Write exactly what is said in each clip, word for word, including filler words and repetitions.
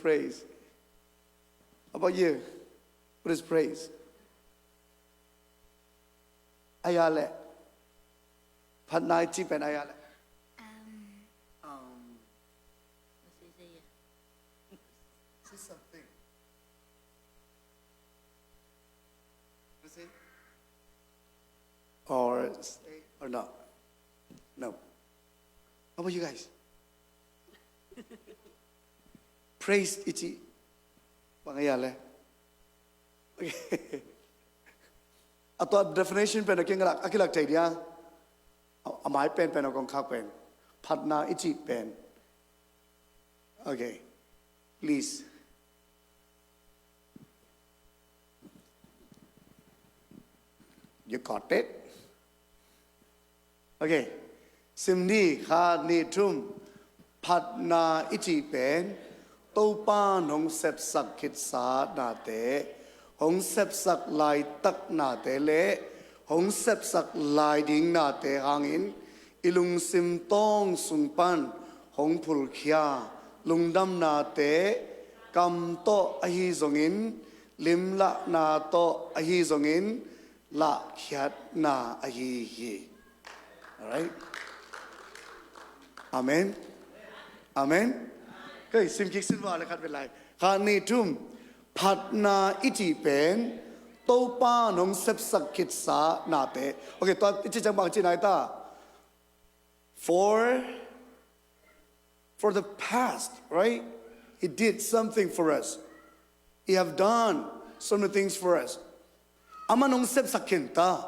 Praise. How about you? What is praise? Aya le. Phatna i cih pen aya le. Um, say something. Or, or not? No. How about you guys? Praise i cih bang aya le. A tua definition pen a kilak, a kilak thei dia. A, a mai pen pen a kong khak pen. Phatna i cih pen. Okay. Please. You got it? Okay. Sim ni, khat, nih, thum. Phatna i cih pen Topa'n hong sepsak khitsa nate, hong sepsak laitak nate le hong sepsak lai ding nate hangin i lungsim tawng sung pan hong phulkhia lungdamnate, kam tawh ahi zongin, limlahna tawh ahi zongin, lahkhiatna ahi hi. Alright? Amen. Amen. Kei sim kik sin va le khat ve lai. Khat, nih, thum. Phatna i cih pen Topa'n hong sepsak khitsa nate. Okay, tua i cih ciang bang cihna hi ta? For, for the past, right? He did something for us. He have done so many things for us. Amah'n hong sepsak khin ta.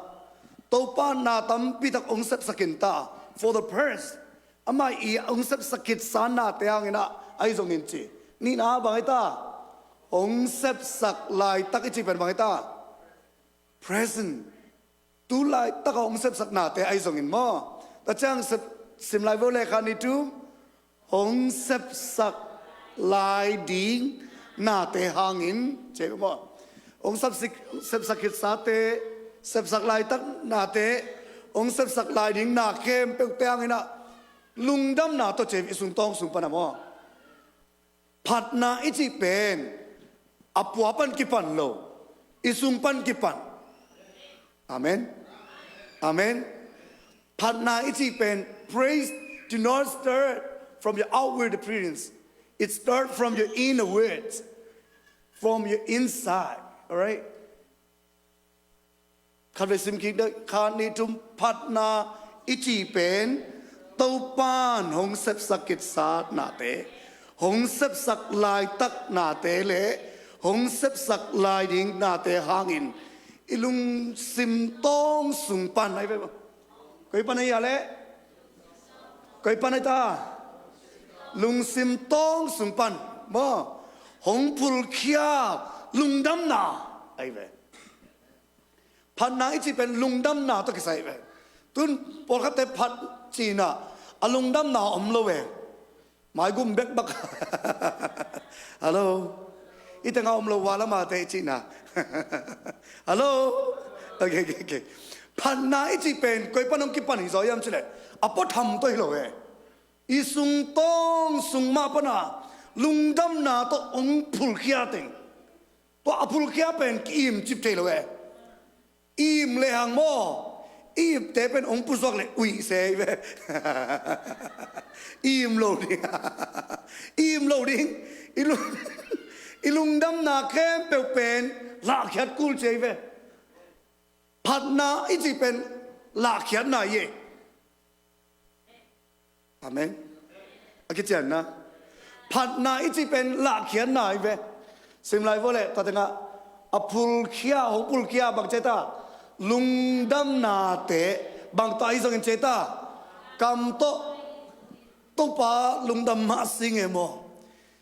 Topa'n na tampi tak hong sepsak khin ta. For the past. Amah i hong sepsak khitsa nate hangin ah, ahi zongin ci. Nihna bang hi ta? Hong sepsak laitak i cih pen bang hi ta? Present. Tu laitak a hong sepsak nate ahi zongin maw. Tua ciang sep-, sim lai vo le, khat, nih, thum. Hong sepsak lai ding nate hangin, ci maw. Hong sepsak, sepsak khitsate, sepsak laitak nate, hong sepsak lai ding na khempeuhte hangin ah lungdamna tawh ci, i sung tawng sung pan ah maw. Phatna i cih pen a pua pan kipan lo, i sung pan kipan. Amen. Amen. Phatna i cih pen, praise do not start from your outward appearance. It starts from your inner words, from your inside. Alright? Khat ve sim kik dek, khat, nih, thum. Phatna i cih pen Topa'n hong sepsak khitsa nate, hong sepsak laitak nate le hong sepsak lai ding nate hangin i lungsim tawng sung pan, ahi ve. Koi pan ahi a le? Koi pan ahi ta? Lungsim tawng sung pan maw, hong phulkhia lungdamna ahi ve. Phatna i cih pen lungdamna tawh kisai ve. Tun pawlkhatte phat cihna a lungdamna om lo ve. Maigum bekbak. Hello. I tengah om lo, ua lamate i cihna. Hello. Okay, okay, okay. Phatna i cih pen koi pan hong kipan hi zaw hiam cih leh, a puatham tawh hi lo ve. I sung tawng sung mah pan a lungdamna tawh hong phulkhia teng. Tua a phulkhia pen ki-im cip thei lo e. Im lehang maw, i ipte pen hong pusuak le uih se hi ve. Im lo ding. Im lo ding. I lung, i lungdamna khempeuh pen lahkhiat kul ci hi ve. Phatna i cih pen lahkhiatna hi e. Amen. A kicianna. Phatna i cih pen lahkhiatna hi ve. Sim lai vo le, tua tengah a phulkhia, hong phulkhia bang ci ta? Lungdamnate. Bang tawh ahi zongin ci ta? Kam tawh. Topa lungdam mah sing e maw.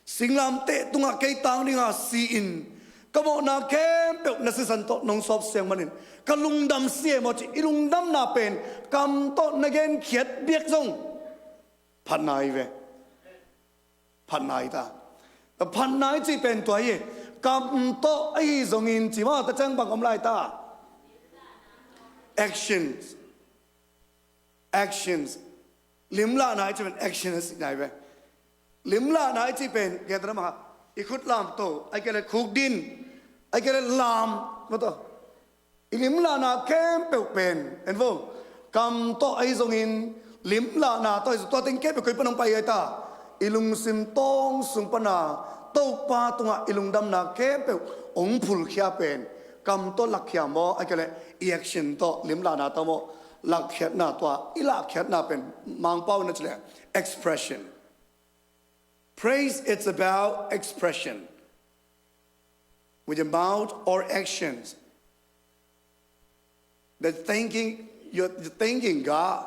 Singlamteh tungah kei tang dinga si-in, ka mawhna khempeuh na sisan tawh nong sawp siang manin ka lungdam si e maw ci. I lungdamna pen kam tawh na genkhiat biak zong phatna hi ve. Phatna hi ta. Phatna i cih pen tua hi. Kam tawh ahi zongin ci maw, tua ciang bang om lai ta? Actions. Actions. Limlahna i cih pen action a si nai ve. Limlahna i cih pen, gen ta na ma. I khut lamto, ai kele khukdin, ai kele lam, mato. I limlahna khempeuh pen en vo, kam tawh ahi zongin, limlahna tawh ahi zong, tua teng khempeuh koi pan hong pai ai ta. I lungsim tawng sung pana Topa tungah i lungdamna khempeuh hong phulkhia pen kam tawh lakkhia maw, ai kele i action tawh, limlahna tawh maw, lakkhiatna tua, i lakkhiatna pen Mangpau na cileh expression. Praise, it's about expression with your mouth or actions. That thanking, you're thanking God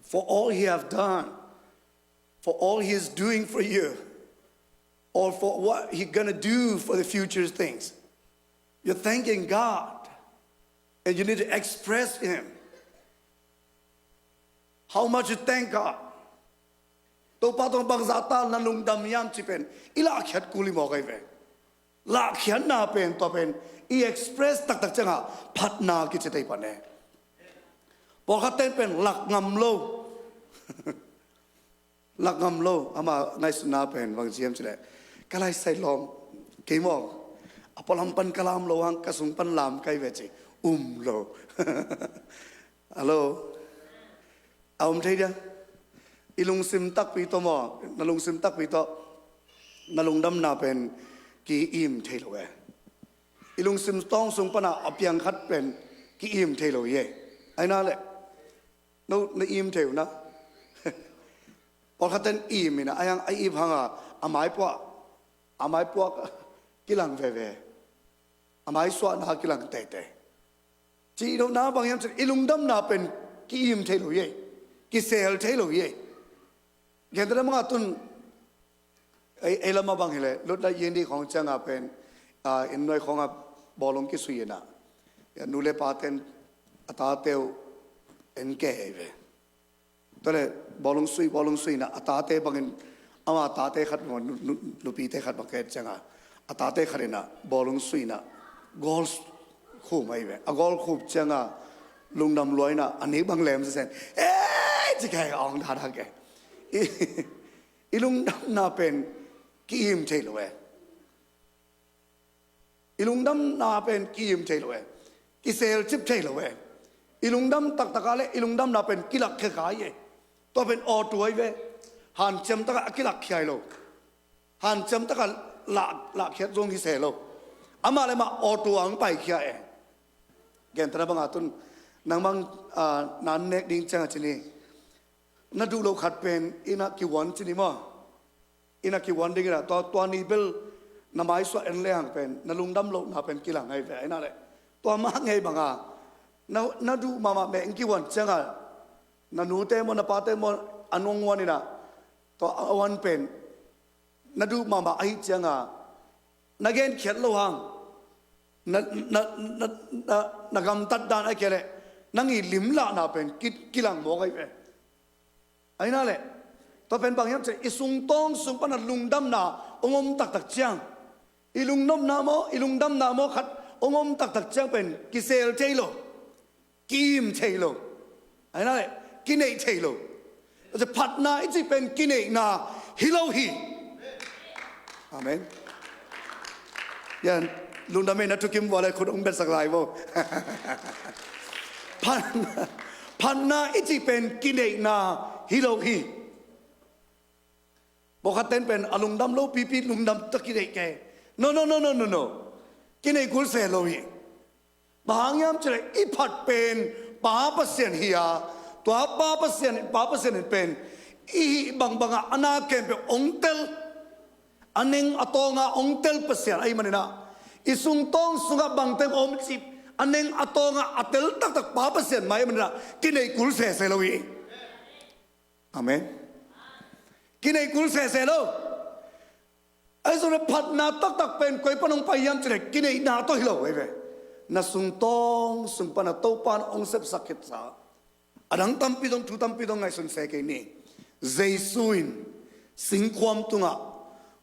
for all He have done, for all He is doing for you, or for what He gonna do for the future things. You're thanking God, and you need to express Him. How much you thank God? Topa tawh bangzah tal na lungdam hiam ci pen i lahkhiat kul hi mawk ai ve. Lahkhiatna pen tua pen i express taktak ciangah phatna kici thei pan e. Pawlkhat ten pen lak ngam lo. Lak ngam lo, ama ngaihsutna pen bang ci hiam cileh, ka laisai lawm kei maw, a pualam pan ka lam lo hang, ka sung pan lam kai ve ci. Um lo. Hello. A um thei dia. I lungsim takpi tawh maw, na lungsim takpi tawh na lungdamna pen ki-im thei lo e. I lungsim tawng sung pana a piang khat pen ki-im thei lo hi e. Ai na leh, no na im thei uh na. Pawlkhat ten im ina, a hiang a ip hanga a maipuak, a maipuak kilang veve. A maisuahna kilang teitei. Cih lohna bang hiam cih i lungdamna pen ki-im thei lo hi e. Kisel thei lo hi e. Gentehna bangah tun ei, ei lamah bang hileh, lutna yindi khawng ciangah pen, a, inn nuai khawngah bawlung kisui inah, a, nu le pa ten a tate uh en ke hi ve. Tuale bawlung sui, bawlung sui inah a tate bangin, ama tate khat bang, nu, nu, nupite khat bang ke ciangah a tate khat inah bawlung sui inah gawl khum ahi ve. A gawl khum ciangah lungdam lua inah a nik bang lem sisen, ei, ci ke a ong dada ke. I, i lungdamna pen ki-im thei lo e. I lungdamna pen ki-im thei lo e. Kiselcip thei lo e. I lungdam taktak a le i lungdamna pen kilakkhia kai e. Tua pen awtu ahi ve. Hanciam takah a kilakkhia hi lo. Hanciam takah lah, lahkhiat zong hi se lo. Amah le mah awtu a hong paikhia e. Gentehna bangah tun nangmang, a, nan nek ding ciangah ci ni. Na duh loh khat pen inah kihuan ci ni maw. Inah kihuan ding inah tua, tua ni bel na maisuah en le hang pen na lungdam lohna pen kilang ahi ve. Inah le tua mah ngei banga na, na duh mahmah meh in kihuan ciangah na nute maw, na pate maw, a nunghuan inah tua a huan pen na duh mahmah ahi ciangah na genkhiat lo hang, na, na, na, na, na gamtat dan ahi kei leh nang i limlahna pen ki, kilang mawk ahi ve. Ahi na leh, tua pen bang hiam cih leh i sungtawng sung pana lungdamna hong om taktak ciang, i lungnopna maw, i lungdamna maw khat hong om taktak ciang pen kisel thei lo. Ki-im thei lo. Ahi na leh, kineih thei lo. Phatna i cih pen kineihna hi lo hi. Amen. Yan, lungdam e, na thukim vua le khut hong betsak lai vo. Phat, phatna i cih pen kineihna hi lo hi. Pawlkhat ten pen a lungdam lo pipi lungdam tak kineih ke. No, no, no, no, no, no. Kineih kul se lo hi. Bang hang hiam cih leh i phat pen Pa Pasian hi a, tua Pa Pasian, Pa Pasian in pen i hih bangbangah a na khempeuh hong tel, a neng a tawnga hong tel Pasian ahih maninah, i sungtawng sungah bangteng om cih a neng a tawnga a tel taktak Pa Pasian mah ahih maninah kineih kul sese lo hi. Amen. Kineih kul sese lo. Ahi zong le phatna taktak pen koi pan hong pai hiam cih leh kineihna tawh hi lo ahi ve. Na sungtawng sung pana Topa in hong sepsak khitsa, a dang tampi dong, thu tampi dong ngaihsun se kei ni. Jesu in singkhuam tungah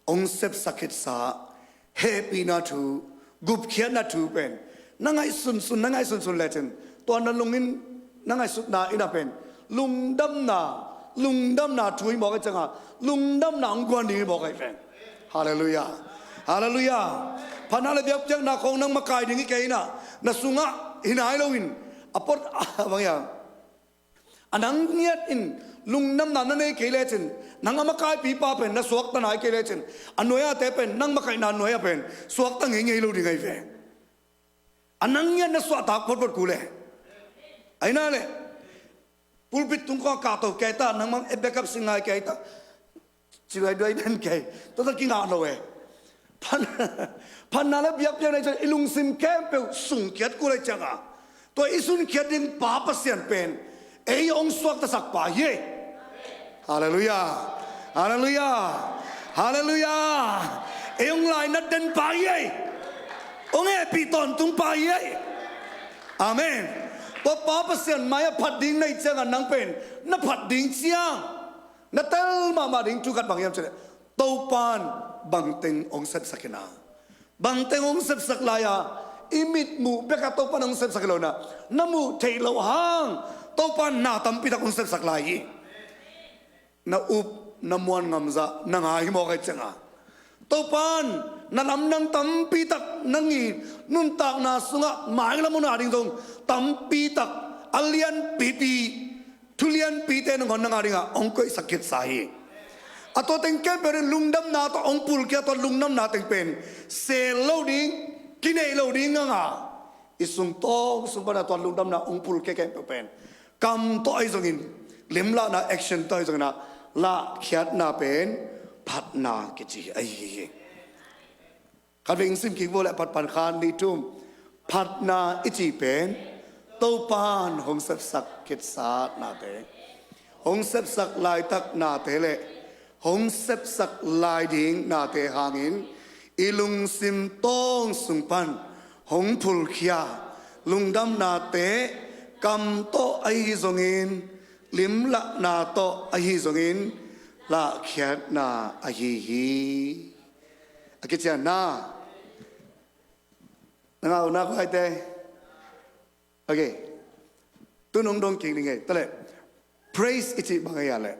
hong sepsak khitsa hehpihna thu, gupkhiatna thu pen na ngaihsunsun, na ngaihsunsun lecin, tua na lungin na ngaihsutna inah pen lungdamna, lungdamna thu hi mawk ahi cianga, lungdamna hong guan ding hi mawk ahi pen. Halleluiah. Halleluiah. Phatna le biakpiakna khawng nang makai ding hi kei inah, na sungah hi nai loin a pot a bang hiam, a nang ngiat in lungdamna na nei kei lecin, nang a makaipipa pen na suakta nai kei lecin, a nuai-ate pen nang makaihna nuai-ah pen suakta ngeingei lo ding ahi ve. A nang ngiat na suahtak photphot kul e. Ahi na le, pulpit tung khawng kahto kei ta, nangmah e backup singer kei ta, ciuai duai den kei, tua ta kingah lo e. Phan, phatna le biakpiakna i lungsim khempeuh sungkhiat kul ahi cianga, tua i sunkhiat ding Pa Pasian pen ei hong suaktasak pa hi ei. Halleluiah. Halleluiah. Halleluiah. Ei hong lainat den pa hi ei. Hong hehpih tawntung pa hi ei. Amen. Tua Pa Pasian mai-ah phat ding na hih ciangah nang pen na phat ding ciang na tel mahmah ding thu khat bang hiam cih leh, Topan bangteng hong sepsak hi na. Bangteng hong sepsak lai-a, i mit muh bekah Topan hong sepsak hi lo na, na muh theih loh hang Topan na tampitak hong sepsak lai hi. Na up, na muan ngamzah na ngah hi mawk ahi cianga, Topan na lamdang tampitak, na nuntakna sungah mailam hong na ding zong tampitak, a lianpipi, thu lianpite nangawn na ngah dingah hong koihsak khitsa hi. A tua teng khempeuh in lungdamna tawh hong phulkhia, tua lungdamna teng pen sel lo ding, kineih lo ding nganga, i sungtawng sung pana tua lungdamna hong phulkhia khempeuh pen kam tawh ahi zongin, limlahna action tawh ahi zongin ah, lahkhiatna pen phatna kici ahi hi. Khatvei sim kik vo le, phat pan khan ni thum. Phatna i cih pen Topan hong sepsak khitsatnate, hong sepsak laitaknate le hong sepsak lai dingnate hangin i lungsim tawng sung pan hong phulkhia lungdamnate kam tawh ahi zongin, limlahna tawh ahi zongin lahkhiatna ahi hi. A kicianna, na ngah uh na khuaite. Ok. Tu nong dong kik ning ei. Tale, praise i cih bang ei a le,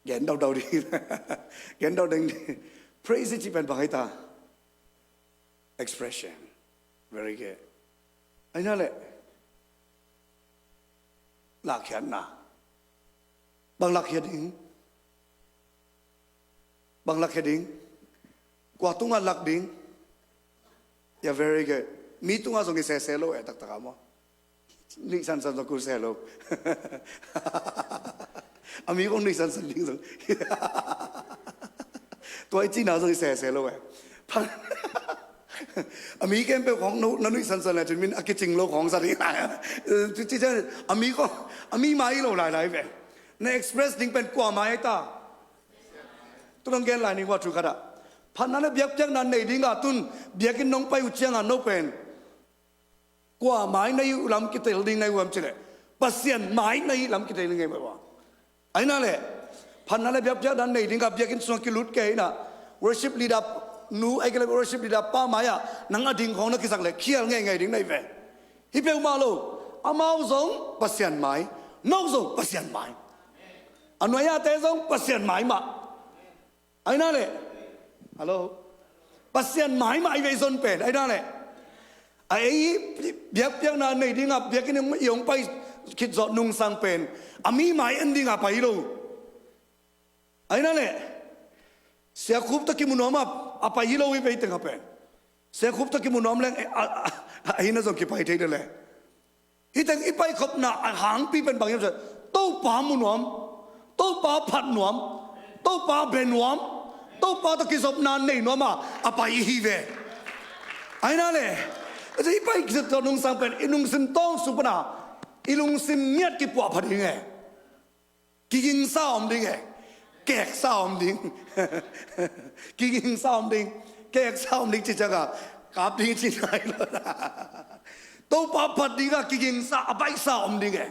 gen daudau ding. Gen daudau ding. Praise i cih pen bang ei ta? Expression. Very good. Ahi na le, lahkhiatna. Bang lahkhiat ding? Bang lahkhiat ding? Kua tungah lak ding? Ya, very good. Mi tungah zong i sese lo e, taktakah maw? Nuihsansan zong kul se lo. A mi kong nuihsansan ding zong. Tua i cihna zong i sese lo e. A mi khempeuh khawng na nuihsansan le cin min a kicing lo khawng sa ding. A mi khawng, a mi mai lo lailai ve. Na express ding pen kua mai ai ta? Tu nong gen lai ning ua thu khat ah, phatna le biakpiakna nei dinga tun biakinn nong pai uh cianga no pen kua mai na hih uh lam kitel ding na hi uh hiam cih leh, Pasian mai na hih lam kitel ding na hi uh a. Ahi na le, phatna le biakpiakna nei dinga biakinn sungah kilut kei inah, worship leader nu, ahih kei leh worship leader pa mai-ah nang a ding khawng na kisak leh khial ngeingei ding na hi ve. Hi peuhmah lo, amau zong Pasian mai, no zong Pasian mai. A nuai-ate zong Pasian mai mah. Ahi na le, hello, Pasian mai mah ahi ve i zon pen, ahi na le. A ei biakpiakna nei dinga biakinn i hong pai khit zawh nungsang pen a mi mai en dinga pai hi lo. Ahi na le, Sia Khup tawh kimu nuam a, a pai hi lo hi ve, hih tengah pen. Sia Khup tawh kimu nuam leng, eh, a, a, a, ahi na zong kipai thei de le. Hih teng i paikhopna a hangpi pen bang hiam cih leh, Topa mu nuam, Topa phat nuam, Topa bia nuam, Topa tawh kizopna nei nuam a, a pai i hi ve. Ahi na le, i pai khit zawh nungsang pen i lungsim tawng sung pana i lungsim ngiat kipuah pha ding e. Kigingsa om ding e. Keksa om ding. Kigingsa om ding. Keksa om ding ci cianga kap ding ci nai lo. Topa phat dinga kigingsa a baihsa om ding e.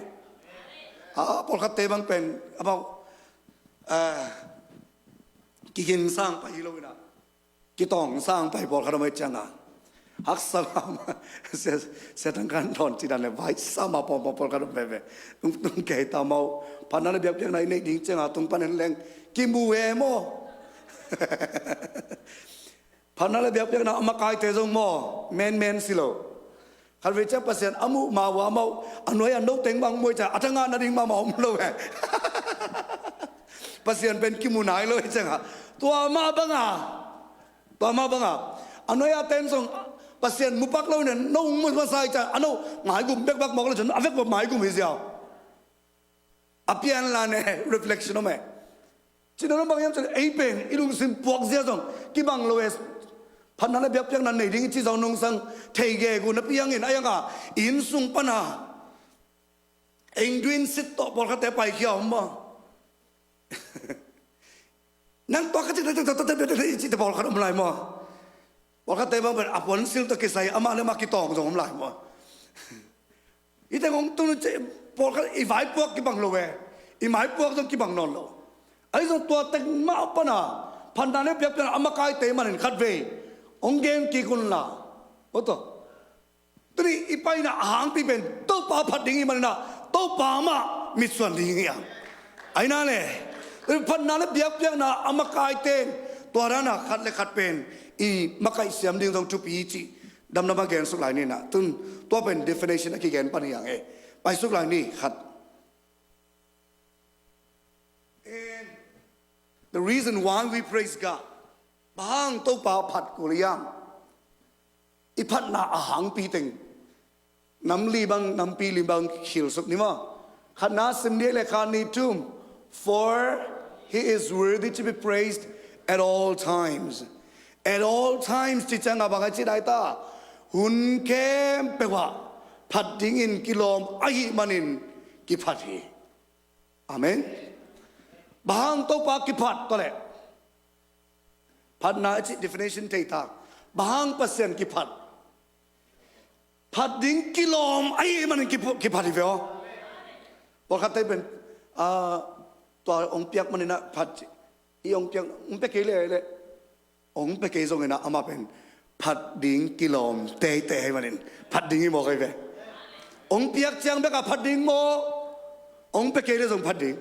A, pawlkhatte bang pen amau, eh, kigingsa ang pai hi lo inah, kitawngsa ang pai pawlkhat om ahi cianga, haksa mah, sia, sia tangkan dawn ci dan le baihsa mah pawlpawlkhat om veve. Tung, tung kei ta maw, phatna le biakpiakna i neih ding cianga tung pan en leng kimu e maw? Phatna le biakpiakna a makaite zong maw, menmen si lo. Khatvei ciang Pasian a muh ma uh a mauh, a nuai a no teng bang muai ciang a thangah nading mahmah om lo e. Pasian pen kimu nai lo hi ciangah, tua mah banga, tua mah banga a nuai a ten zong Pasian mupak lo in a no mu masa hi ciang a no ngaigum bekbak mawk lo cin a vek bawm maigum hi ziau. A pianla ne reflection om e. Cina lo bang hiam cin ei pen i lungsim puak zia zong kibang lo e. Phatna le biakpiakna nei ding i ci zong nungsang thei gegu na piangin a ianga i inn sung pana engduin sit tawh pawlkhatte paikhia om maw? Nang tua ka cik i cite pawlkhat om lai maw? Pawlkhatte bang pen a puansil tawh kisai amah le amah kitawng zong om lai maw? I teng hong tun ci pawlkhat i vaipuak kibang lo e. I maipuak zong kibang nawn lo. Ahi zong tua teng mah pana phatna le biakpiakna a makaite manin khatvei hong gen kik unla. Oto. Tuni i paina a hangpi pen Topa phat ding i manina Topa mah mitsuan ding hi a. Aina le phatna le biakpiakna a makaite in tua dana khat le khat pen i makaih siam ding zong thupi cih damdam a gensuk lai nina. Tun tua pen definition a kigen pan hi ang e. Paisuk lai ni khat. And the reason why we praise God. Bang hang Topa phat kul hiam? I phatna a hangpi teng nam li bang, nampi li bang khilsuk ni maw? Khatna sim dih le khat ni thum. For he is worthy to be praised at all times. At all times ci cianga bang a ci dai ta? Hun khempeuh ah phat dingin kilawm ahih manin kiphat hi. Amen. Bang hang Topa kiphat tua leh? Phatna a cih definition thei ta. Bang hang Pasian kiphat? Phat ding kilawm ahih manin kiph-, kiphat hi ve aw. Pawlkhatte pen, ah, tua hong piak maninah phat ci. I hong piak, hong pia kei leh, leh. Hong pia kei zonginah amah pen phat ding kilawm teitei ahih manin phat ding hi mawk ahi ve. Hong piak ciang bekah phat ding maw? Hong pia kei leh zong phat ding.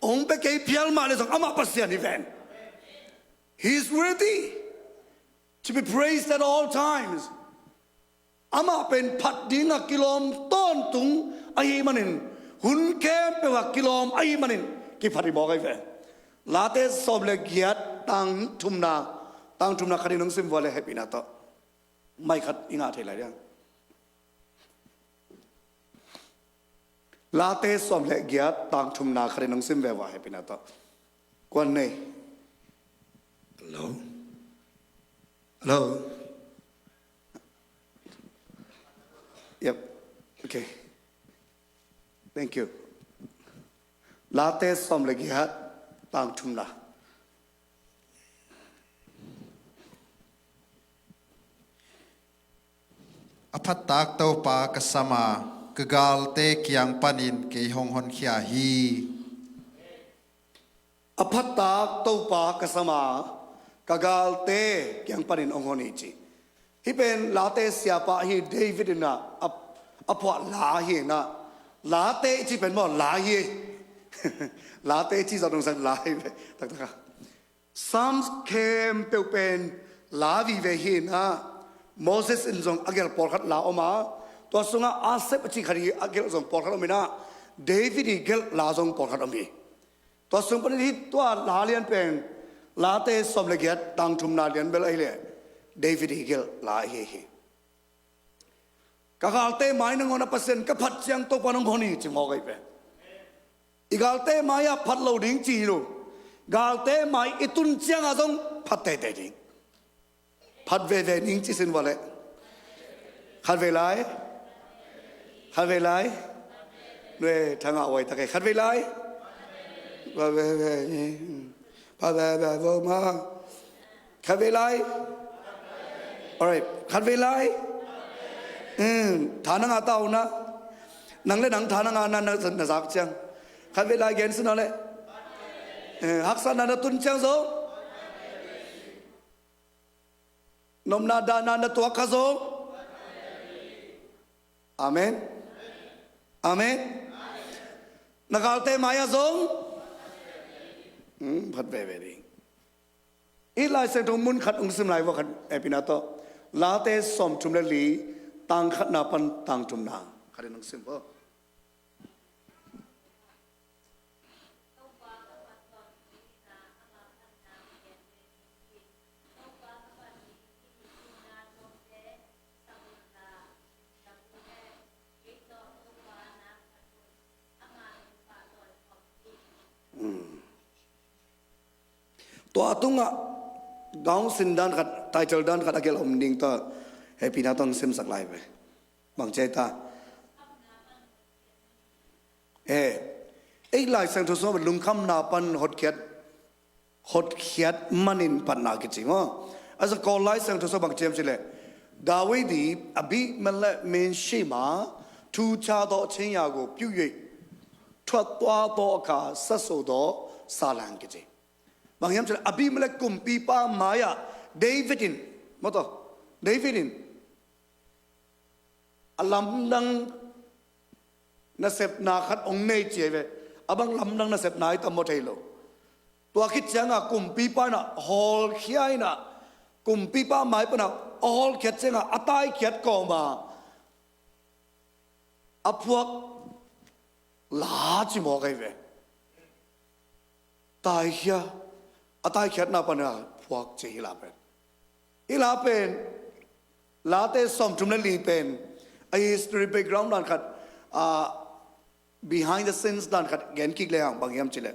Hong pia kei phial mah leh zong amah Pasian hi ven. He is worthy to be praised at all times. Amah pen phat dingah kilawm tawntung ahih manin, hun khempeuh ah kilawm ahih manin kiphat hi mawk ahi ve. Late sawm le giat tang thumna, tang thumna khatin hong sim vua le hehpihna tawh. Mai khat i ngah thei lai diang. Late sawm le giat tang thumna khatin hong sim ve vua hehpihna tawh. Kuan nei. Hello? Hello? Yep. Okay. Thank you. Late sawm le giat tang thumna. A phattak Topa ka sam a, ka galte kiang panin kei hong honkhia hi. A phattak Topa ka sam a, ka galte kiang panin hong hon hi ci. Hih pen Late siapa ahi David in a, a, a phuah la hi in a, Late i ci pen maw la hi. Late i ci zong nungsang la hi ve. Taktak a. Psalms khempeuh pen la vive hi in a, Moses in zong a gelh pawlkhat la om a, tua sungah Asaph a ci khat hi a gelh zong pawlkhat om in a, David i gelh la zong pawlkhat om hi. Tua sung panin hih tua la lian pen Late sawm le giat tang thumna lian bel ahih leh David i gelh la ahi hi. Ka galte mai nangawn a Pasian ka phat ciang Topa nong hon hi ci mawk ahi pen. I galte mai-ah phat lo ding ci hi lo. Galte mai i tun ciangah zong phat teitei ding. Phat veve ning ci sin vua leh. Khat vei lai. Khat vei lai. Nue thangah uai tak e. Khat vei lai. Phat veve ning. Phat veve vo ma. Khat vei lai. Alright. Khat vei lai. Tha na ngah ta uh na. Nang le nang tha na ngah na, na, na zak ciang. Khat vei lai gen sin a leh. Haksa na na tun ciang zo. Nopna dahna na tuak kha zong. Amen. Amen. Na galte mai-ah zong. Hmm, phat veve ding. Hih Lai Siangtho mun khat hong sim lai vua khat, eh, hehpihna tawh. Late sawmthum le li, tang khatna pan tang thumna. Khat in hong sim vua. Tua a tungah gaung sin dan khat, title dan khat a gelh om ding tawh hehpihna tawh hong simsak lai ve. Bang ci hiam ta? Eh, ei Lai Siangtho sungah lungkhamna pan hotkhiat, hotkhiat manin phatna kici maw. A za Kawl Lai Siangtho sungah bang ci hiam cih leh, David i Abimelek min shima, thucha dawh chenya go pyuye, thuat tua dawh ka saso dawh salang kici. Bang hiam cih leh Abimelek kumpipa mai-ah David in, maw taw, David in a lamdang nasepna khat hong nei ci hi ve. A bang lamdang nasepna hi tam maw thei lo. Tua khit ciangah kumpipa in ah hawlkhia in ah, kumpipa mai pan ah a hawlkhiat ciangah a taikhiat kawma a phuak la ci mawk ahi ve. Taikhia, a taikhiatna pan a phuak ci hi la pen. Hi la pen, Late sawmthum le li pen, a history background dan khat, a behind the scenes dan khat gen kik le hang bang hiam cih leh,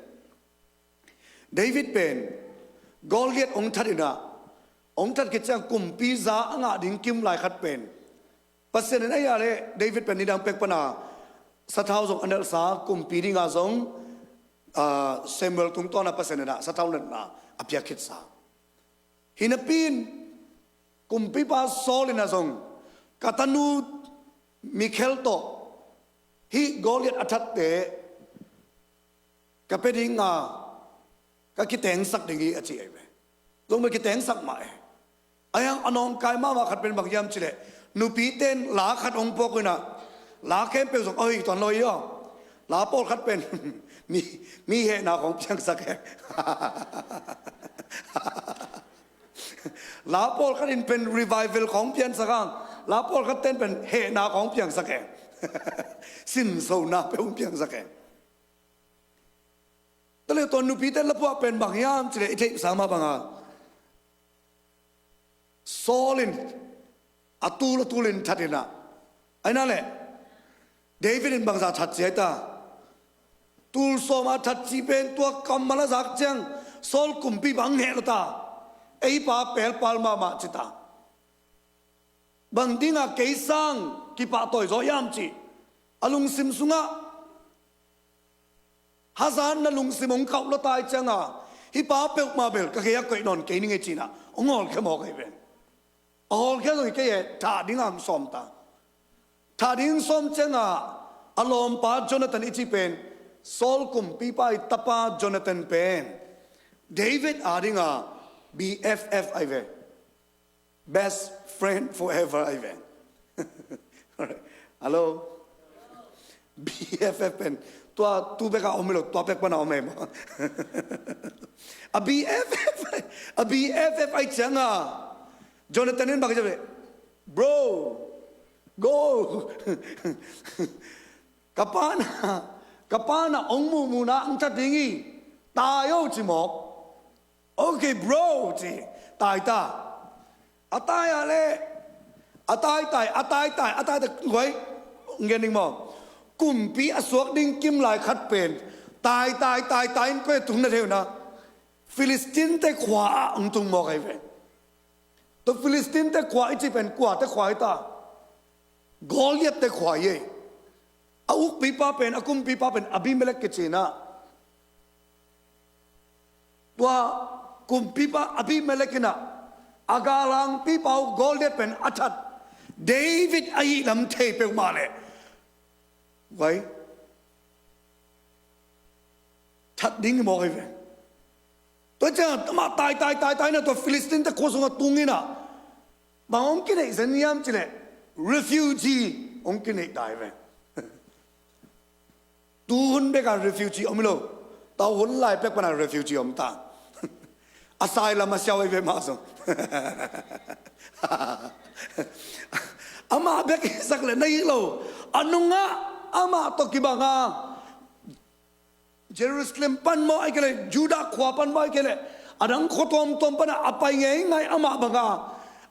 David pen Goliath hong that in ah, hong that khit ciang kumpi za a ngah ding kim lai khat pen Pasian in a hia leh David pen nidang pek pan a sathau zong a nelhsa, kumpi dingah zong, ah, Samuel tungtawn ah Pasian in ah sathau nelhna a piak khitsa. Hi napi in kumpipa Saul in ah zong ka tanu Mikhal tawh hih Goliath a thatte ka pia ding a, ka kitengsak ding hi a ci ahi ve. Zong bel kitengsak mah e. Ahi hang a nawngkai mahmah khat pen bang hiam cih leh, nupite in la khat hong puak uh in ah, la khempeuh zong a hoih tuan lo hi aw. La pawlkhat pen mi, mi hehna khawng piangsak e. La pawlkhat in pen revival khawng piangsak hang, la pawlkhatte in pen hehna khawng piangsak e. Sinsona peuh hong piangsak e. Tua leh tua nupite la puak pen bang hiam cih leh i theihsa mah bangin Saul in a tul a tul in that in ah, ahi na leh David in bangzah that ci ahi ta? Tul sawm a that ci pen tua kammal a zak ciang Saul kumpi bang heh lo ta? Ei pa pelpal mahmah ci ta. Bang dingah kei sang kipahtawi zaw hiam cih a lungsim sungah hazatna lungsim hong kauh lua ta ahih ciangin, hih pa peuhmah bel ka gei ah koih nawn kei ning ei ci-in ah hong hawlkhia mawk ahi ve. A hawlkhia zong hi kei e, thah dingin hong sawm ta. Thah dingin hong sawm ciangin a lawmpa Jonathan i cih pen, Saul kumpipa i tapa Jonathan pen David a dingin B F F ahi ve. Best friend forever ahi ve. Hello? B F F pen tua tu bek a om hi lo, tua bek pan a om hi maw? A B F F, a B F F ahih ciangin Jonathan in bang ci ve? Bro, go. Ka pa in, ka pa in hong muhmuhna hong that ding hi. Tai o ci mawk. Okay bro ci. Tai ta. A tai a leh, a taitai, a taitai, a taitai. Guai, ngen ding maw? Kumpi a suak ding kim lai khat pen taitai, taitai in koi tung na thei uh na? Philistine-te khua ah hong tung mawk ahi ve. Tua Philistine-te khua i cih pen kuate khua hi ta? Goliath-te khua hi. A ukpipa pen, a kumpipa pen Abimelek kici-in ah, tua kumpipa Abimelek in ah a galhangpipa uh Goliath pen a that David ahih lam thei peuhmah leh, vai, that ding hi mawk ahi ve. Tua ciang amah taitai, taitai in ah tua Philistine-te khua sungah tung in ah, bang hong kineih zen hiam cih leh, refugee hong kineih ta hi ve. Tuhun bek a refugee om hi lo. Tua hun lai pek pan a refugee om ta. A sai lam a siau ahi ve mah zong. Amah bek hisak le na hi lo. A nungah amah tawh kibang a Jerusalem pan maw, ahih kei leh Judah khua pan maw, ahih kei leh a dang khua tuamtuam panah a pai ngeingai amah banga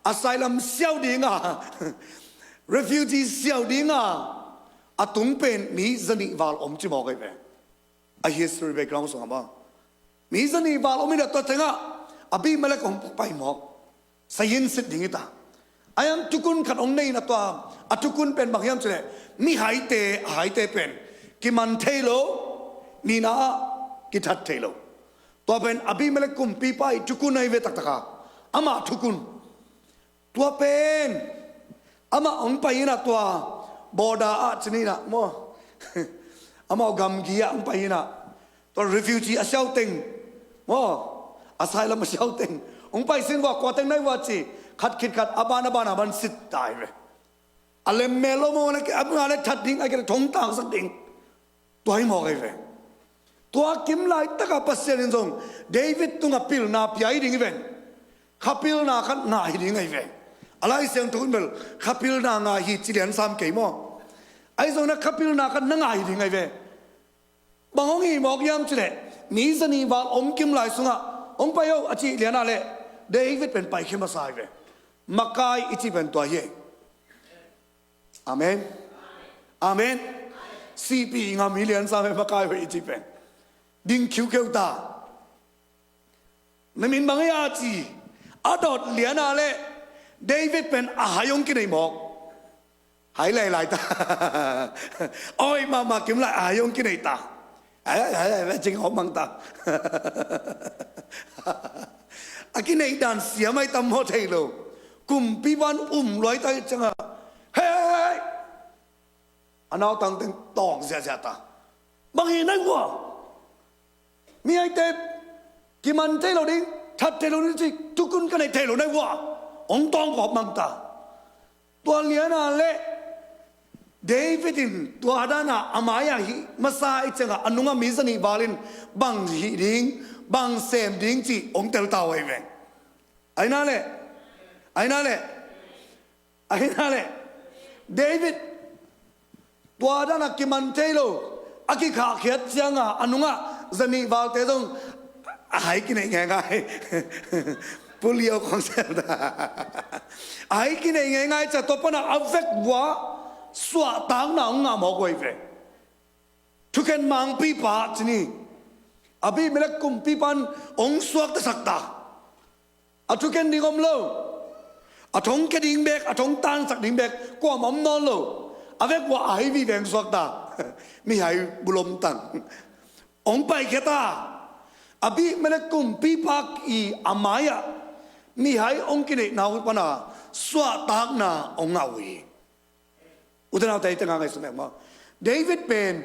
a sai lam siau dinga, refugee siau dinga a tung pen mi zanih val om ci mawk ahi ve. A history background sungah maw, mi zanih val om in a, tua tengah Abimelek hong pai mawk. Sayin sit ding hi ta. A hiang thukun khat hong nei in a, tua a thukun pen bang hiam cih leh, mihaite, a haite pen kiman thei lo, nihna ah kithat thei lo. Tua pen Abimelek kumpipa ii thukun ahi ve taktak a. Amah thukun. Tua pen amah hong pai in a, tua border ah ci ni in a maw, amau gamgi ah hong pai in a, tua refugee a siau teng maw, asylum a siau teng hong pai sin vua, kua teng na hi vua ci, khat khit khat a ban a ban a ban sit ta hi ve. A lemmel lo maw, a bang a le that ding, ahih kei leh thong tangsak ding. Tua hi mawk ahi ve. Tua kim laitak a Pasian in zong David tungah pilna pia hi ding hi ven. Kha pilna khat ngah hi ding ahi ve. A Lai Siangtho in bel kha pilna ngah hi ci lian sam kei maw. Ahi zongin a kha pilna khat na ngah hi ding ahi ve. Bang hong hi mawk hiam cih leh, mi zanih val om kim lai sungah, "Hong pai o," a cih lian a leh David pen paikhia masa hi ve. Makai i cih pen tua hi. Amen. Amen. Sihpih ngam hi lian sam e, makai hoih i cih pen. Ding khiukheu ta. Na min bang hia ci a dot lian a leh David pen a hai hong kinei mawk. Hai lailai ta. Oi, mahmah kim lai a hai hong kinei ta. Ai, ai, ai, ai, cing hawm mang ta. A kinei dan siam ai tam maw thei lo. Kumpipa in um luai ta hi ciangah, hei, hei, hei, a nautang teng tawng ziahziah ta. Bang hi na hi vua. Mihaite kiman thei lo ding, that thei lo ding ci thukun ka neih thei lo na hi vua. Hong tawng gawp mang ta. Tua lian a leh David in tua dan a a mai-ah hih masa i ciangah a nungah mi zanih val in bang hih ding, bang sem ding cih hong tel ta uh ahi ve. Ahi na leh, ahi na leh, ahi na leh, David tua dan a kiman thei lo, a kikhahkhiat ciangah a nungah zanih valte zong a hai kinei ngeingai. Polio khong sel ta. A hai kinei ngeingai ciah, tua panah a vekvua suahtakna hong ngah mawk uh ahi ve. Thukhen mangpipa ci ni. Abimelek kumpipa in hong suaktasak ta. A thukhen ding om lo. A thongkhia ding bek, a thong tansak ding bek kuamah om nawn lo. A vekvua a hai vive hong suak ta. Mihai bulom tang hong paikhia ta. Abimelek kumpipa ii a mai-ah mihai hong kineihna uh pana suahtakna hong ngah uh hi. Ute naute, i tengah ngaihsun mek maw? David pen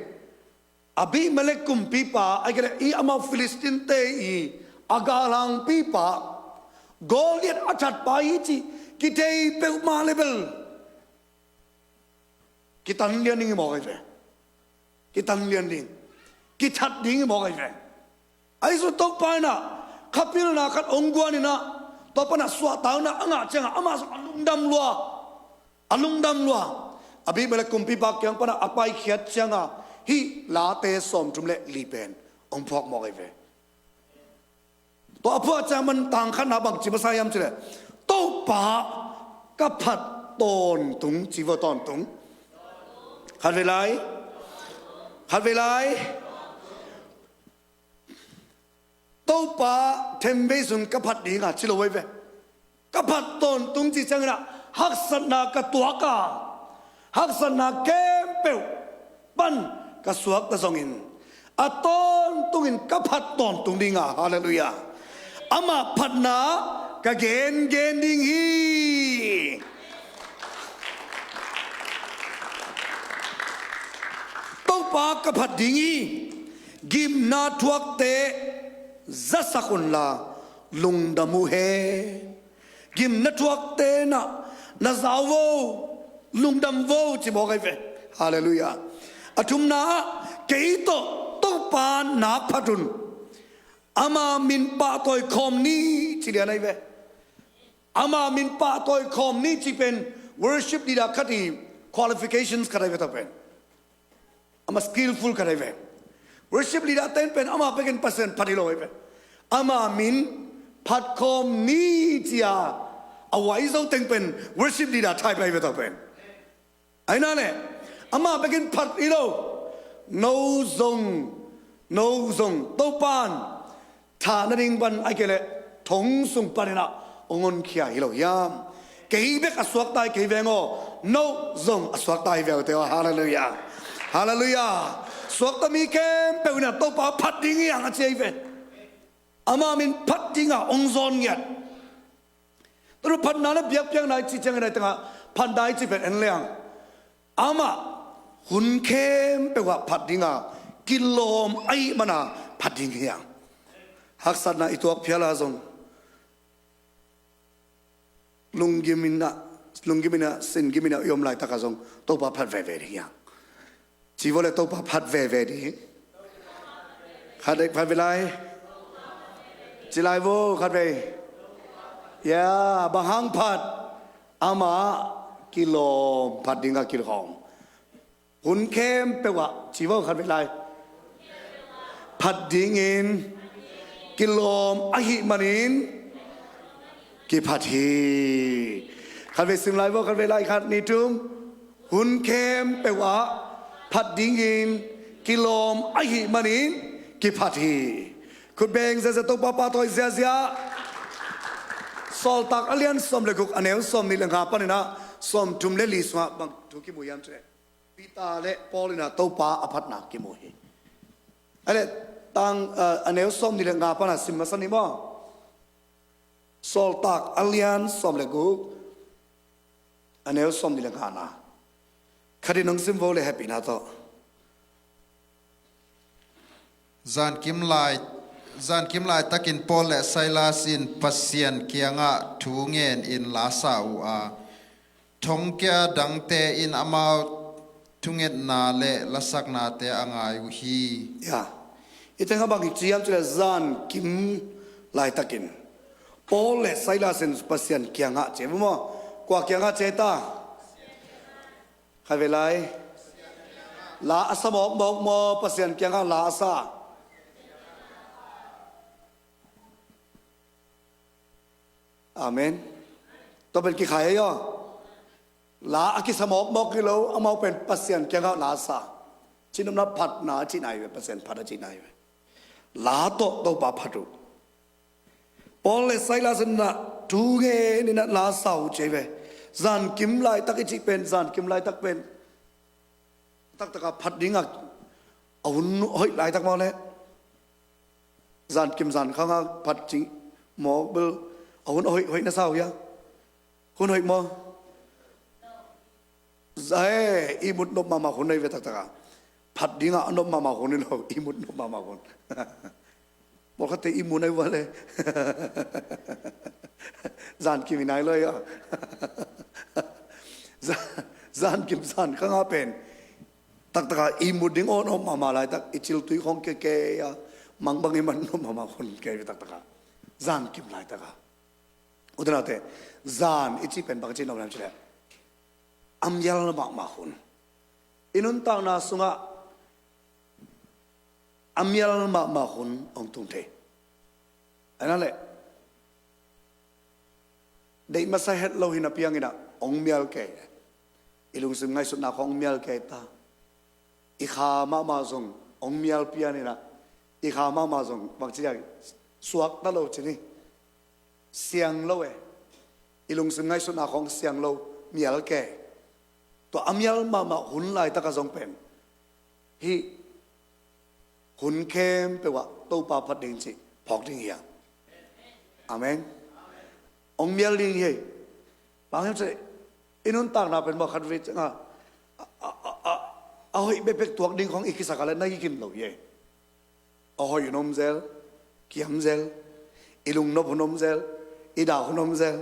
Abimelek kumpipa, ahih kei leh hih amau Philistine-te ii a galhangpipa, Goliath a thatpa hi cih kithei peuhmah leh bel kitan lian ding hi mawk ahi ve. Kitan lian ding, kithat ding hi mawk ahi ve. Ahi zong Topa in ah kha pilna khat hong guan in ah, tua panah suahtakna a ngah ciangah amah zong a lungdam lua. A lungdam lua. Abimelek kumpipa kiang panah a paikhiat ciangah hih Late sawmthum le li pen hong phuak mawk ahi ve. Tua a phuah ciang man tang khatna bang ci masa hiam cih leh, Topa ka phat tawntung ci vua, tawntung. Khatvei lai. Khatvei lai. Topa themvei sun ka phat ding a ci lo ahi ve. Ka phat tawntung cih ciangin ah haksatna ka tuak a, haksatna khempeuh pan ka suakta zongin a tawntungin ka phat tawntung ding a, halleluiah, amah phatna ka gengen ding hi. Topa ka phat ding hi. Gimna thuakte zasak unla lungdam uh hen. Gimna thuakte na, na za uh vo, lungdam vo ci mawk ahi ve. Halleluiah. A thumna ah kei tawh Topa na phat un. Ama min pahtawi khawm ni ci lian ahi ve. Ama min pahtawi khawm ni ci pen worship leader khat i qualifications khat ahi ve tawh pen. Ama skillful khat ahi ve. Worship leader ten pen ama bekin Pasian phat hi lo ahi ve. Ama min phat khawm ni ci-a a huai zo teng pen worship leader type ahi ve tawh pen. Ahi na le, ama bekin phat hi lo. No zong, no zong Topan thah nading pan ahi kei leh thong sung panin ah hong honkhia hi lo hiam? Kei bek a suakta hi kei veng aw, no zong a suakta hi ve uh teh aw. Halleluiah. Halleluiah. Suakta mi khempeuh in ah Topa phat ding hi hang a ci ahi ve. Ama min phat dingah hong zawn ngiat. Tua phatna le biakpiakna i cih ciangin a tengah phatna i cih pen en leng amah hun khempeuh ah phat dinga kilawm ahih mana phat ding hi hang. Haksatna i tuak phial a zong lunggim in ah, lunggim in ah, sin gim in ah i om laitak a zong Topa phat veve ding hi hang. Ci vo le, Topa phat veve ding. Khat vei, phat vei lai. Ci lai vo, khat vei. Ya, bang hang phat? Amah kilawm phat dinga kilawm. Hun khempeuh ah, ci vo, khat vei lai. Phat dingin kilawm ahih manin kiphat hi. Khat vei sim lai vo, khat vei lai, khat, nih, thum. Hun khempeuh ah phat dingin kilawm ahih manin kiphat hi. Khut beng ziazia, Topa pahtawi ziazia. Sawltak a lian sawm le guk, a neu sawm nih le nga panin ah sawm thum le li sungah bang thu kimu hiam cih leh Peter le Paul in ah Topa a phatna kimu hi. A le tang, a, a neu sawm nih le nga pan ah sim masa ni maw? Sawltak a lian sawm le guk, a neu sawm nih le nga na. Khat in hong sim vo le hehpihna tawh. Zankim lai, zankim laitakin Paul le Silas in Pasian kiangah thu ngen in la sa uh a, thongkia dangte in amau thungetna le lasaknate a ngai uh hi. Ya. I tengah bang ci hiam cih leh zankim laitakin Paul le Silas in Pasian kiangah ci maw? Kua kiangah ci ta? Khat vei lai. La a sa mawkmawk maw, Pasian kiangah la a sa? Amen. Tua pen kikhai ahi aw. La a kisa mawkmawk hi lo, amau pen Pasian kiangah la a sa. Cinopna phatna a cihna hi ve, Pasian phat a cihna hi ve. La tawh Topa phat uh. Paul le Silas in ah thu ngen in ah la sa uh ci hi ve. Zankim laitak i cih pen, zankim laitak pen taktak a phat ding a, a hun hoih laitak maw le? Zankim zankhang a phat cih maw, bel a hun hoih, hoih na sa uh hia? Hun hoih maw? Zai, ihmut nop mahmah hun ahi ve taktak a. Phat ding a nop mahmah hun hi lo, ihmut nop mahmah hun. Mawlkhatte ihmu nai uh a le. Zankim i nai lo hi a. Zan, zankim zankhang a pen taktak a ihmut ding aw nop mahmah laitak, i ciltui khawng kei kei a, mang bang i man nop mahmah hun kei ve taktak a. Zankim laitak a. U te nau te, zan i cih pen bang ci nop hiam cih leh a mial mahmah hun. I nuntakna sungah a mial mahmah hun hong tung thei. Ahi na le, deih masa het lo hi napi hangin ah hong mial kei. I lungsim ngaihsutna khawng hong mial kei ta. I kha mahmah zong hong mial pian in ah, i kha mahmah zong bang ci a, suakta lo ci ni. Siang lo e. I lungsim ngaihsutna khawng siang lo, mial kei. Tua a mial mahmah hun laitak a zong pen hih hun khempeuh ah Topa phat ding cih phawk ding hi hang. Amen. Hong mial ding hi. Bang hiam cih leh i nuntakna pen maw, khat vei ciang a, a, a, a, a hoih bekbek tuak ding khawng i kisak a leh na hi khin lo hi. A hoih hun om zel, kiam zel, i lungnop hun om zel, i dah hun om zel.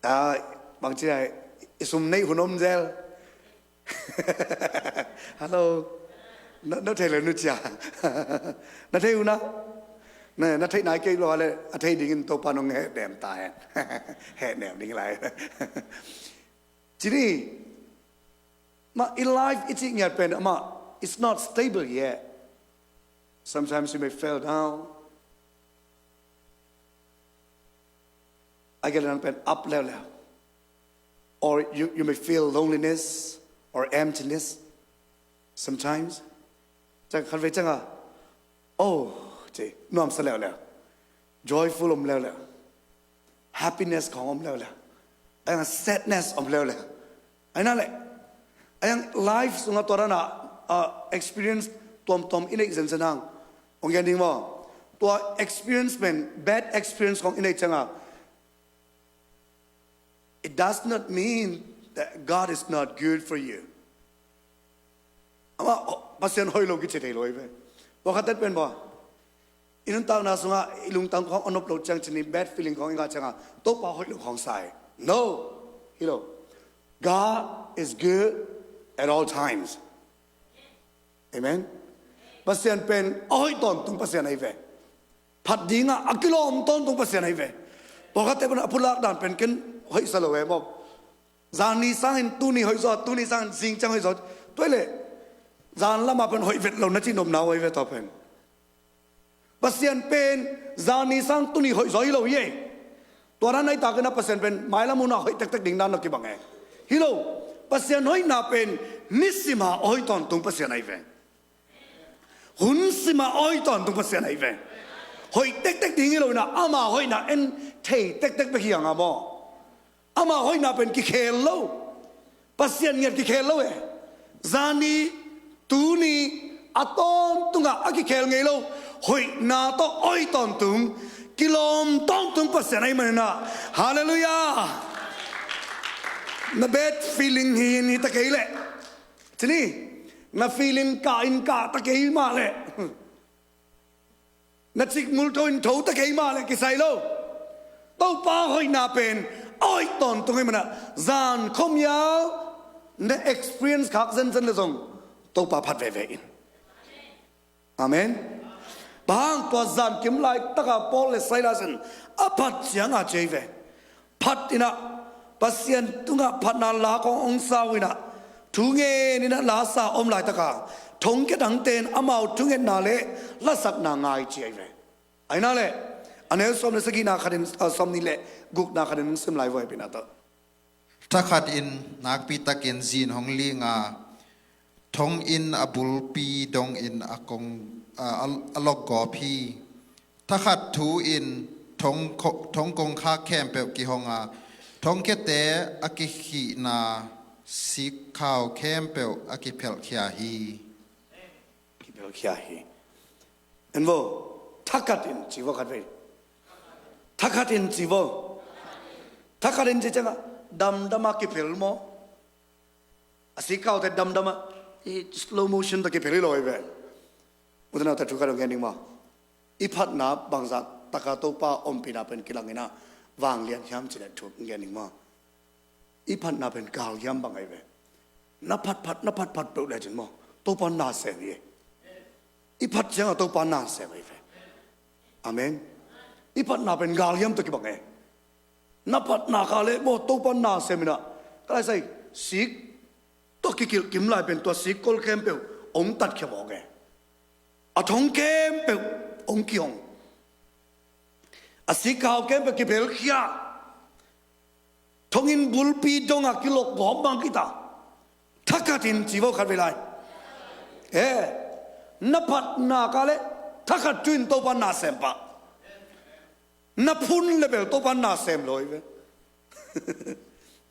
A, bang ci a, i sum neih hun om zel. Hello. Na, na thei le nu cia. Na thei uh na. Na, na theih nai kei lo le, a thei dingin Topa nong hehnem ta hen. Hehnem ding lai. Cini, ma, in life i cih ngiat pen, ama, it's not stable yet. Sometimes you may fall down. A gelh dan pen up leuleu. Or you, you may feel loneliness or emptiness sometimes. Ciang khatvei cianga, oh, ci, nuamsa leuleu. Joyful om leuleu. Happiness khong om leuleu. Ahi zongin sadness om leuleu. Ahi na le. Ahi zongin life sungah tua dan a, ah, experience tuamtuam i neih zenzen hang. Ong gen ding maw. Tua experience pen, bad experience khong i neih cianga, it does not mean that God is not good for you. Ama, oh, Pasian hoih lo kici thei lo hi ve. Tua khat tet pen maw. I nuntakna sungah i lungtang khong a nop lo ciang cini bad feeling khong i ngah cianga Topa hoih lo khong sa hi. No. Hi lo. God is good at all times. Amen. Pasian pen a hoih tawntung Pasian ahi ve. Phat dingah a kilawm tawntung Pasian ahi ve. Pawlkhatte pen a phulak dan pen ken hoihsa lo e maw. Zan ni sangin tuni hoih zaw, tuni sangin zing ciang hoih zaw. Tua hi leh zan lamah pen hoih vet lo na cih nopna uh ahi ve tua pen. Pasian pen zan ni sang tuni hoih zaw hi lo hi e. Tua dan ahi takin a Pasian pen mailam hunah hoih tektek ding dan lo kibang e. Hi lo. Pasian hoihna pen nisima a hoih tawntung Pasian ahi ve. Hun sima a hoih tawntung Pasian ahi ve. Hoih tektek ding hi lo inah ama hoihna en thei tektek bek hi hang a maw. Ama hoihna pen kikhel lo. Pasian ngiat kikhel lo e. Zani, tuni, a tawntungah a kikhel ngei lo. Hoihna tawh hoih tawntung, kilawm tawntung Pasian ahi maninah. Halleluiah. Na bad feeling hi ni ta kei leh. Cini, na feeling kah in kah ta kei mah leh. Na cikmul tho in tho ta kei mah leh kisai lo. Topa hoihna pen a hoih tawntung ahi manah zan khuamial na experience khak zenzen le zong Topa phat veve in. Amen. Bang hang tua zan kim laitaka Paul le Silas in a phat cianga ci ahi ve. Phat inah Pasian tungah phatna la kong ong sa uh inah thu ngen inah la sa om laitaka thongkia dangte in amau thungetna le lasakna ngai ci ahi ve. Ahi na le a neu sawm le sagihna khatin, ah, sawm nih le gukna khatin hong sim lai voi pina tawh. Thakhat in nakpi takin zin hong ling a, thong in a bulpi dongin a kong, a, a, a lokgawp hi. Thakhat thu in thong ko-, thong kongkhak khempeuh kihong a, thongkiate a kikhihna sikkhau khempeuh a kiphelhkhia hi. Kiphelhkhia hi. En vo, thakhat in ci vo khat vei. Thakhat in ci vo. Thakhat in ci ciangah damdama kiphel maw? A sikkaute damdama i slow motion tawh kiphel hi lo hi ve. Ute naute thu khat hong gen ding maw? I phatna bangzah taka Topa ompihna pen kilang inah vanglian hiam cileh thu hong gen ding maw? I phatna pen galgiam bang ahi ve. Na phatphat, na phatphat peuh lecin maw, Topa na sem hi. I phat ciangah Topa na sem ahi ve. Amen. I phatna pen galgiam tawh kibang e. Na phatna kah le maw Topa na sem inah. Ka lai sai, sik tawh kikilh kim lai pen tua sik kol khempeuh hong tatkhia mawk e. A thong khempeuh hong kihong. A sikkhau khempeuh kiphelkhia. Thonginn bulpi dongah kilokgawp bang kita. Thakhat in ci vo khat vei lai. Eh, na phatna kah le thakhat thu in Topa na sem pah. Na phun le bel Topa na sem lo hi ve.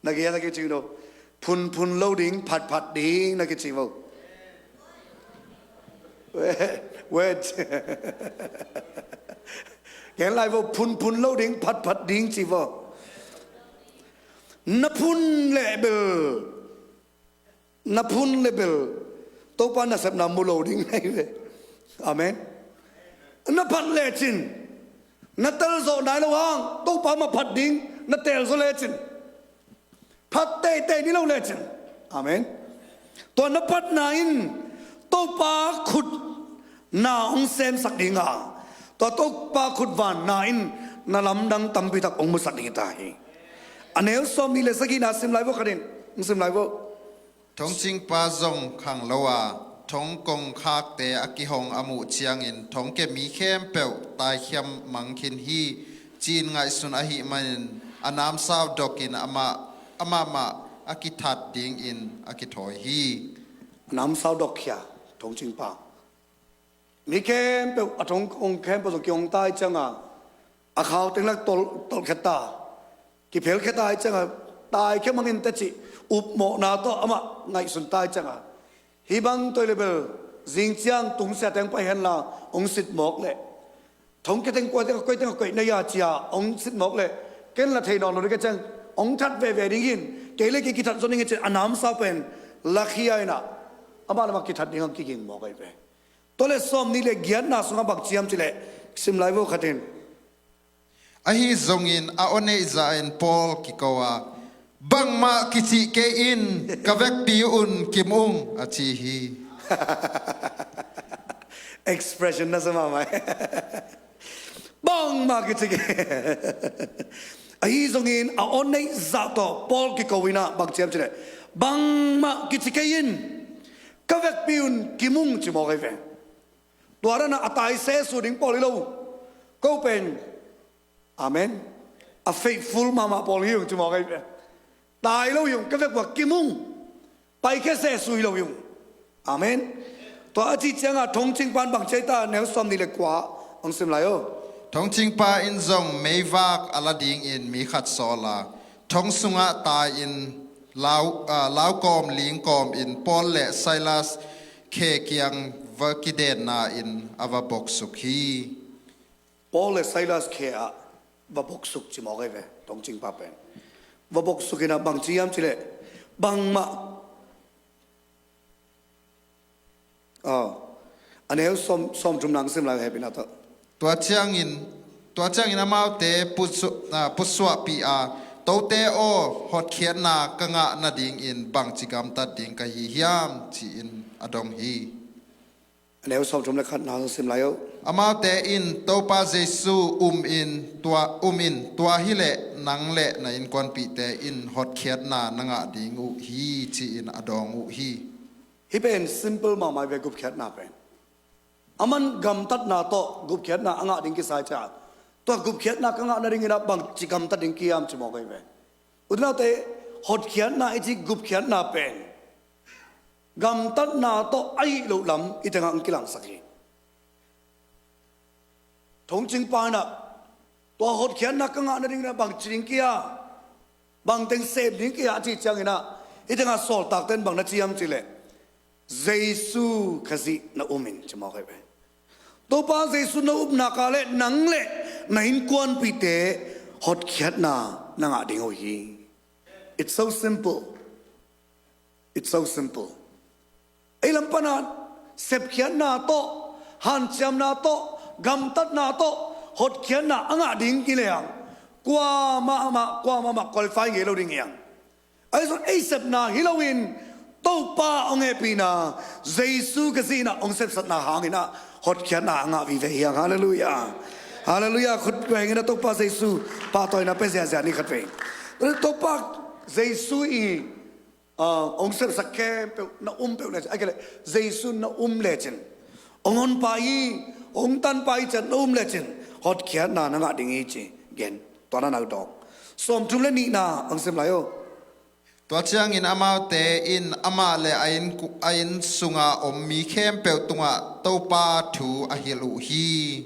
Na kia na kici no. Phunphun lo ding, phatphat ding na kici vo. Wait, wait. Gen lai vo, phunphun lo ding, phatphat ding ci vo. Na phun le bel, na phun le bel Topa nasepna mu lo ding na hi ve. Amen. Na phat lecin na telzawh nai lo hang Topa mah phat ding na telzaw lecin phat teitei ni lo lecin. Amen. Tua na phatna in Topa khut na hong semsak dinga, Tua Topa khutvanna in na lamdang tampi tak hong musak ding hi ta hi. A neu sawm nih le sagihna sim lai vo khat in. Hong sim lai vo. Thongcingpa zong khang lo a, thong kongkhakte a kihong a muh ciangin thongkia mi khempeuh taikhiam mang khin hi, ci-in ngaihsun ahih manin a namsau dokin amah, amah mah a kithat dingin a kithawi hi. A namsau dok khia, thongcingpa. Mi khempeuh, a thong kong khempeuh zong kihong ta ahih cianga, a khau teng lak tol, tolkhia ta, kiphel khia ta ahih cianga, taikhia mang in teh cih upmawhna tawh amah ngaihsun ta ahih cianga, hih bang toi le bel zing ciang tungsiate hong pai henla hong sit mawk leh, thongkia teng kua teng a koih teng a koih na hia ci-a hong sit mawk leh, ken la thei nawn lo ding ka ciang hong that veve ding hi in, kei le kei kithat zaw ding hi ci-in a namsau pen la khia in ah, amah le amah kithat ding hong kiging mawk ahi ve. Tua leh sawm nih le giatna sungah bang ci hiam cih leh, sim lai vo khat in. Ahi zongin a aw neih zah in Paul kiko a, "Bangmah kicih kei in, ka vekpi un kim ung," a ci hi. Expression na sa mahmah hi. Bangmah kicih kei. Ahi zongin a aw neih zah tawh Paul kiko in ah bang ci hiam cih leh, "Bangmah kicih kei in, ka vekpi un kim ung," ci mawk ahi ve. Tua dan a, a tai sesu ding pawl hi lo. Ko pen, amen, a faithful mahmah pawl hi ung ci mawk ahi ve. Tai lo hi ung, ka vek ua kim ung. Paikhia sesu hi lo hi ung. Amen. Tua a cih cianga thongcingpa in bang ci hiam ta, neu sawm nih le kua, hong sim lai o. Thongcingpa in zong meivak a la dingin mi khat sawl a, thong sungah tai-in lau, ah, laukawm lingkawm in Paul le Silas khe kiang va kidenna in a va boksuk hi. Paul le Silas khe ah va boksuk ci mawk ahi ve, thongcingpa pen. Va boksuk in ah bang ci hiam cih leh, bangmah, aw, a neu sawm, sawmthum nang sim lai hehpihna tawh. Tua ciangin, tua ciangin amaute pusu-, ah, pusuahpih a, "Tote aw, hotkhiatna ka ngah nadingin bangci gamtat ding ka hi hiam?" ci-in a dong hi. A neu sawmthum le khatna sim lai o. Amaute in, "Topa Jesu um in tua, um in, tua hileh nang le na innkuanpihte in hotkhiatna na ngah ding uh hi," ci-in a dawng uh hi. Hih pen simple mahmah hi ve, gupkhiatna pen. Aman gamtatna tawh gupkhiatna a ngah ding kisa ciang, "Tua gupkhiatna ka ngah nadingin ah bangci gamtat ding ka hi hiam?" ci mawk ahi ve. U te nau te, hotkhiatna i cih gupkhiatna pen gamtatna tawh ahih loh lam i tengah hong kilangsak hi. Thongcingpa in ah, "Tua hotkhiatna ka ngah nadingin ah bangci ding ka hi a, bangteng sem ding ka hi a?" a cih ciangin ah, i tengah sawltakte in bang na ci hiam cih leh, "Jesu Khazih na um in," ci mawk ahi ve. Topa Jesu na upna kah leh nang le na innkuanpihte hotkhiatna na ngah ding uh hi. It's so simple. It's so simple. Ei lam pana sepkhiatna tawh, hanciamna tawh, gamtatna tawh hotkhiatna a ngah ding hi lehang, kuamah mah, kuamah mah qualify ngei lo ding hi hang. Ahi zong ei sepna hi loin, Topa hong hehpihna, Jesu Khazih in ah hong sepsakna hangin ah hotkhiatna a ngah vive hi hang. Halleluiah. Halleluiah. Khut bengin ah Topa Jesu pahtawina pia ziahziah ni khat vei. Topa Jesu i, ah, hong sepsak khempeuh na um peuh lecin, a kei leh Jesu na um lecin, hong honpa hi, hong tanpa hi ciat na um lecin, hotkhiatna na ngah ding hi ci gen. Tua na na dawng. Sawmthum le nihna hong sim lai o. Tua ciangin amaute in amah le a inn, a inn sunga om mi khempeuh tungah Topa thu a hilh uh hi.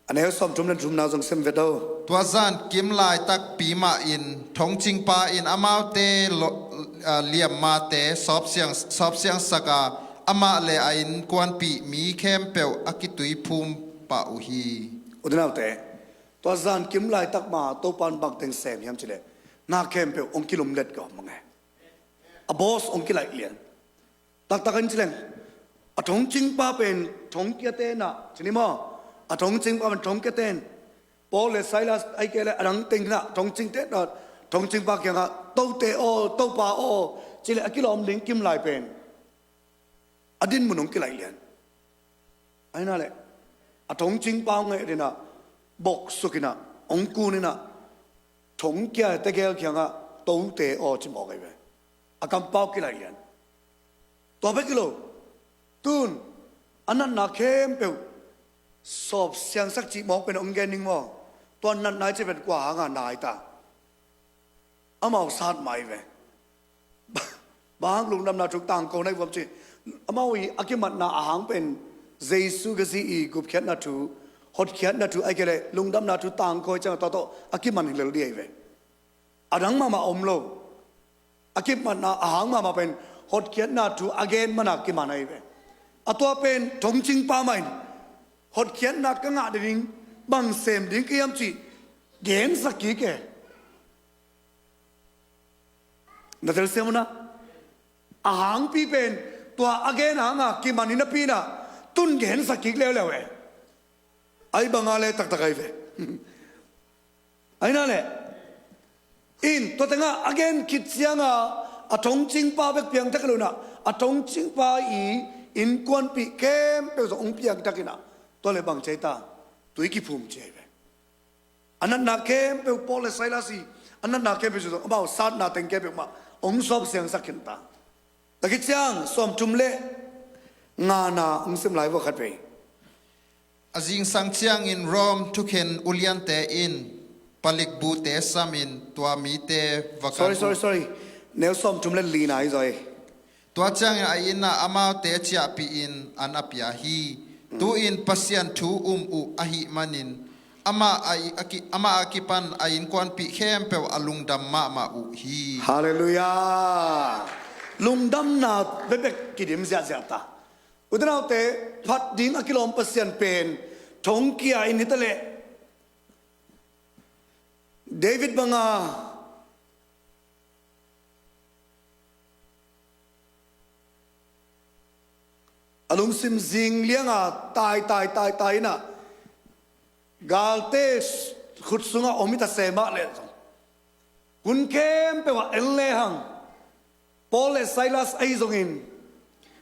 A neu sawmthum le thumna zong sim vet o. Tua zankim laitakpi mah in thongcingpa in amaute lo-, ah, liammate sawpsiang, sawpsiangsak a, amah le a innkuanpih mi khempeuh a kituiphum pah uh hi. U te nau te, tua zankim laitak ma Topa in bangteng sem hiam cih leh, na khempeuh hong kilumlet gawp mang e. A boss hong kilaih lian. Taktak in ci leng, a thongcingpa pen thongkiate in ah, ci ni maw? A thongcingpa pen thongkiate in, Paul le Silas ahih kei leh a dang teng in ah thongcingte in ah, thongcingpa kiangah, "Tote aw, Topa aw," ci leh a kilawm ding kim lai pen a dinmun hong kilaih lian. Ahi na leh, A thongcingpa hong nget in ah, boksuk in ah, hong kun in ah, thongkia tegel kiangah, "Tote aw," ci mawk ahi ve. A kampau kilai lian. Tua bek hi lo. Tun a natna khempeuh sawp siangsak cih mawk pen hong gen ning maw? Tua natna i cih pen kua hanga na hi ta? Amau sat mah hi ve. Bang hang lungdamna thu tangko na hi vuam ci? Amau i a kimatna a hang pen Jesu Khazih i gupkhiatna thu, hotkhiatna thu, ahih kei leh lungdamna thu tangko i ciang a tua tawh a kiman hi lel ding ahi ve. A dang mahmah om lo. A kimatna a hang mahmah pen hotkhiatna thu a gen mana kiman ahi ve. A tua pen thongcingpa mah in hotkhiatna ka ngah ding, bang sem ding ka hiam cih gensak kik e. Na telsiam uh na? A hangpi pen tua a gen hanga kiman hi napi in ah, tun gensak kik leuleu e. Ahi banga le taktak ahi ve. Ahi na le, in tua tengah a gen khit cianga a thongcingpa bek piangthak hi lo in ah, a thongcingpa i innkuanpih khempeuh zong hong piangthak in ah, tua le bang ci ahi ta? Tui kiphum ci ahi ve. A natna khempeuh, Paul le Silas i a natna khempeuh zong amau satna teng khempeuh mah hong sawp siangsak khin ta. Tua khit ciang sawmthum le ngana hong sim lai vua khat vei. A zingsang ciangin Rom thukhen uliante in palikbute samin tua mite va kan. Sorry, sorry, sorry. Neu sawmthum le lina hi zaw hi. Tua ciangin a innah amaute ciahpihin an a pia hi. Tu-in Pasian thu um uh ahih manin amah a, a ki, amah a kipan a innkuanpih khempeuh a lungdam mahmah uh hi. Halleluiah. Lungdamna bekbek kidim ziahziah ta. Ute naute, phat ding a kilawm Pasian pen thongkia in hi ta leh, David banga a lungsim zing lianga tai tai tai tai in ah, galte khut sungah om hi ta se mah leh zong, hun khempeuh ah en lehang, Paul le Silas ahi zongin,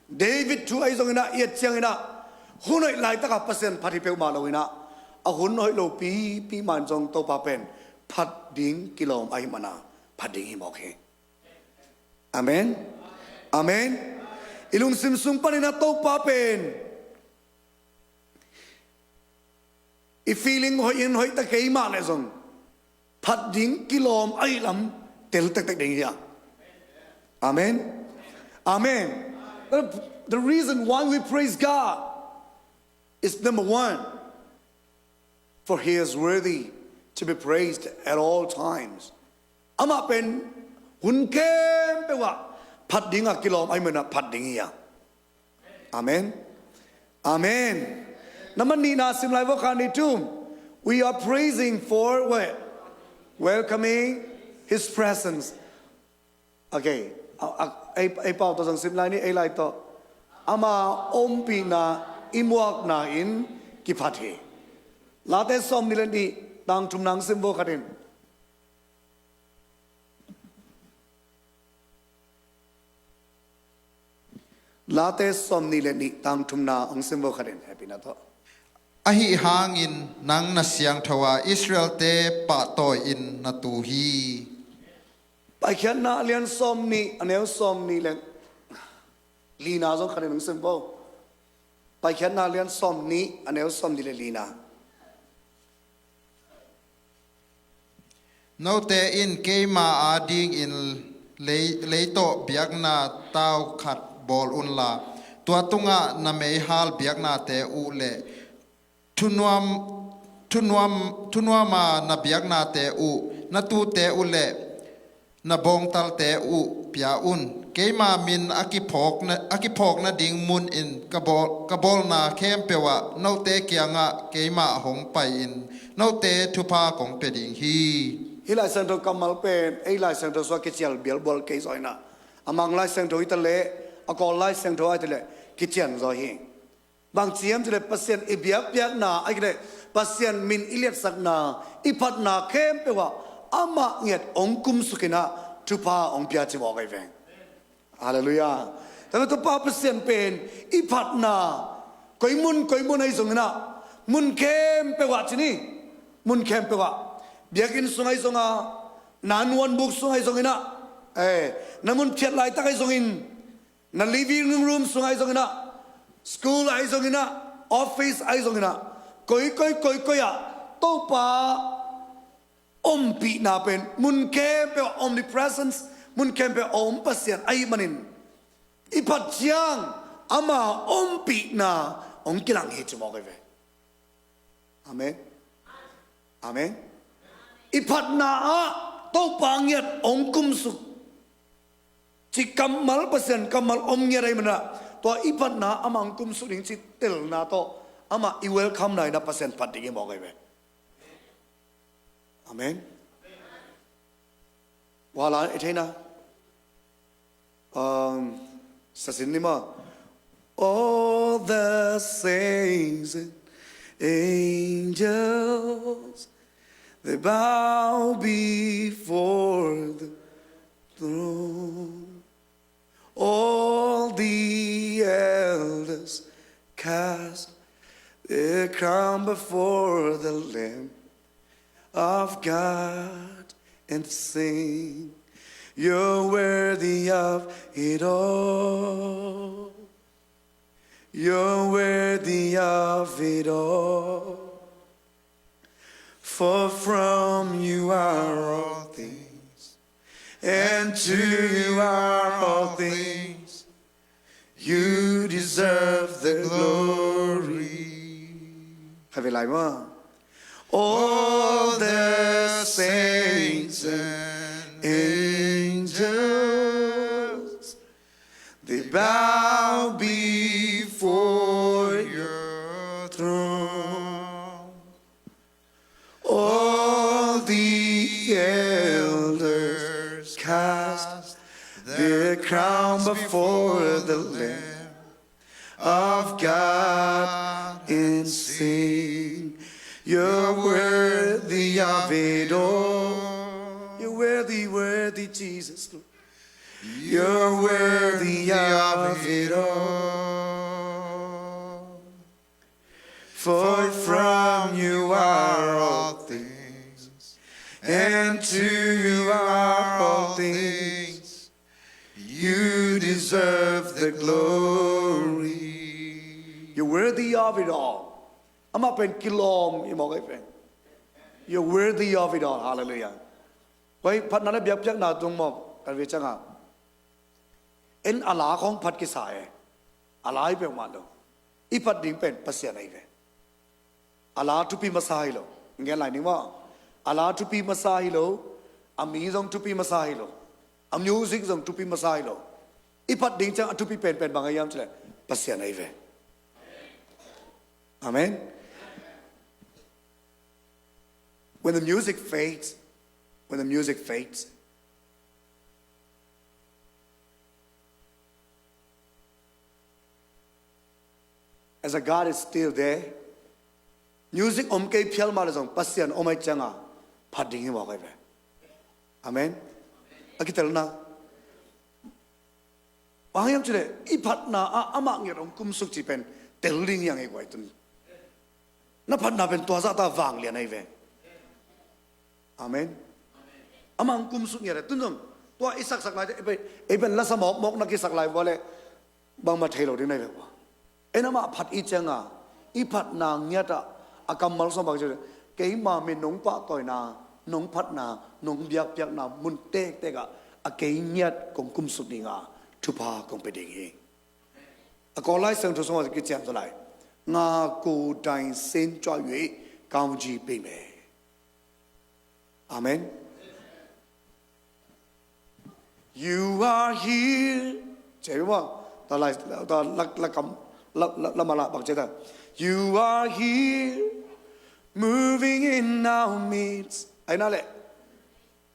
David thu ahi zongin ah, i et ciangin ah, hun hoih laitakah Pasian phat hi peuhmah lo in ah, a hun hoih lo pipi mah in zong Topa pen phat ding kilawm ahih mana phat ding hi mawk hi. Amen. Amen. I lungsim sung panin a Topa pen i feeling hoih in hoih ta kei mah leh zong, phat ding kilawm ahih lam tel tektek ding hi a. Amen. Amen. The, the reason why we praise God is, number one, for he is worthy to be praised at all times. Amah pen hun khempeuh ah phat dingah kilawm ahih manin ah phat ding hi a. Amen. Amen. Number nihna sim lai vua kha, ni thum. We are praising for what? Welcoming his presence. Okay. A, a, ei, ei pau tawh zong sim lai ni, ei lai tawh. Ama ompihna i muakna in kiphat hi. Late sawm nih le nih tang thumna hong sim vua khat in. Late sawm nih le nih tang thumna hong sim vua khat in, hehpihna tawh. Ahi hangin nang na siangtho a, Israel-te pahtawi in na tu hi. Paikhiatna a lian sawm nih, a neu sawm nih le lina zong khat in hong sim vo. Paikhiatna a lian sawm nih, a neu sawm nih le lina. Note in keima adingin lei, lei tawh biakna tau khat bawl unla, tua tungah na meihal biaknate uh le thunuam, thunuam, thunuama na biaknate uh, na tute uh le na bawngtalte uh pia un. Keima min a kiphawkna, a kiphawkna ding mun in ka bawl, ka bawlna khempeuh ah note kiangah keima hong pai-in note thupha kong pia ding hi. Hih Lai Siangtho kammal pen ei Lai Siangtho sungah kicial bialbual kei zaw in ah, a mang Lai Siangtho hi ta leh, a Kawl Lai Siangtho hi ta leh, kician zaw hi. Bang ci hiam cih leh Pasian i biakpiakna, ahih kei leh Pasian min i liatsakna, i phatna khempeuh ah amah ngiat hong kumsuk in ah thupha hong pia ci mawk ahi veng. Halleluiah. Tua Topa Pasian pen i phatna koi mun koi mun ahi zongin ah, Mun khempeuh ah ci ni, mun khempeuh ah, biakinn sung ahi zong a, na nuanbuk sung ahi zongin ah, eh, na mun phiat laitak ahi zongin, na living room sung ahi zongin ah, school ahi zongin ah, office ahi zongin ah, koikoi koikoi ah Topa ompihna pen mun khempeuh ah, omnipresence, mun khempeuh ah om Pasian ahih manin, i phat ciang ama ompihna hong kilang hi ci mawk ahi ve. Amen. Amen. I phatna ah Topa ngiat hong kumsuk ci kammal, Pasian kammal om ngiat ahih manin ah, tua i phatna ah ama hong kumsuk ding ci telna tawh ama i welcome na in ah Pasian phat ding hi mawk ahi ve. Amen. Wala e theina. Um, sasin ni ma. All the saints and angels, they bow before the throne. All the elders cast their crown before the Lamb of God and sing, "You're worthy of it all. You're worthy of it all. For from you are all things, and to you are all things. You deserve the glory." Khatvei lai maw. All the saints and angels, they bow before your throne. All the elders cast their crown before the Lamb of God and sing, "You're worthy of it all. You're worthy, worthy, Jesus. You're worthy of it all. For from you are all things, and to you are all things. You deserve the glory." You're worthy of it all. Amah pen kilawm hi mawk ahi pen. You're worthy of it all. Hallelujah. Hoi, phatna le biakpiakna tung maw, kan ve ciang a, en a la khawng phat kisa e. A la hi peuhmah lo. I phat ding pen Pasian ahi ve. A la thupi masa hi lo. Ngen lai ning maw. A la thupi masa hi lo. A mi zong thupi masa hi lo. A music zong thupi masa hi lo. I phat ding ciang a thupi penpen bang a hiam cih leh Pasian ahi ve. Amen. When the music fades, when the music fades, as a God is still there, music om kei phial mah leh zong Pasian om ahih ciang a phat ding hi mawk ahi ve. Amen. A kitelna. Bang hiam cih leh i phatna ah amah ngiat hong kumsuk cih pen tel ding hi hang e guai tun. Na phatna pen tua zahta vanglian ahi ve. Amen. Amah hong kumsuk ngiat e. Tun zong tua i saksak lai teh, ei pen, ei pen lasa mawkmawk na kisak lai vua leh bangmah thei lo ding na hi ve ua. En amah phat i ciang a, i phatna ngiat ah a kammal sawm bang ci leh, keima min nong pahtawina, nong phatna, nong biakpiakna mun tektek ah a kei ngiat kong kumsuk ding a, thupha kong pia ding hi. A Kawl Lai Siangtho sungah kiciam zaw lai. ငါကိုယ်တိုင် ဆင်းကြွ၍ ကောင်းကြီးပေးမယ်. Amen. You are here. Cih maw. Ta lai, ta lak, lak kam, la, la, la mala bang cih ta. You are here, moving in our midst. Ai na leh.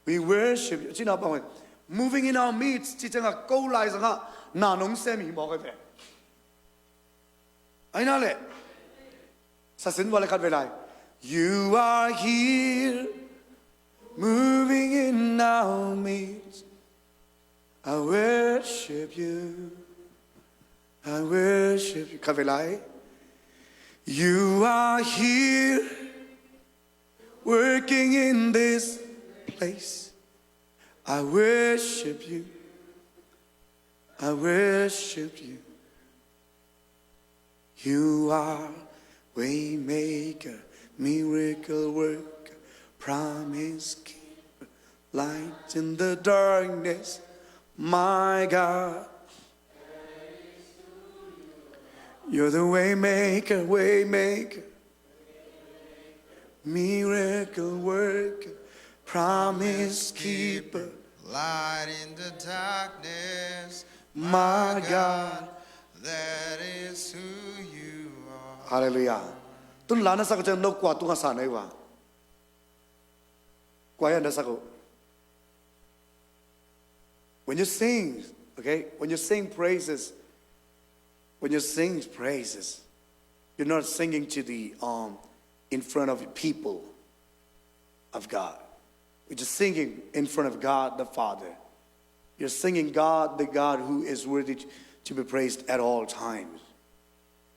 We worship you. Cih na bang. Moving in our midst. Cih ciang a ko lai zang a na nong sem hi mawk ahi ve. Ai na leh. Sasin vua leh khatvei lai. You are here, moving in our midst. I worship you. I worship you. Khatvei lai. You are here, working in this place. I worship you. I worship you. You are waymaker, miracle worker, promise keeper, light in the darkness, my God. You're the waymaker, waymaker, miracle worker, promise keeper. Light in the darkness, my God, that is who you are. Hallelujah. Tun la na sak ciang no kua tunga sa na hi uh a? Kua hi a na sak uh? When you sing, okay, when you sing praises, when you sing praises, you're not singing to the um in front of people of God. You're just singing in front of God the Father. You're singing God, the God who is worthy to be praised at all times.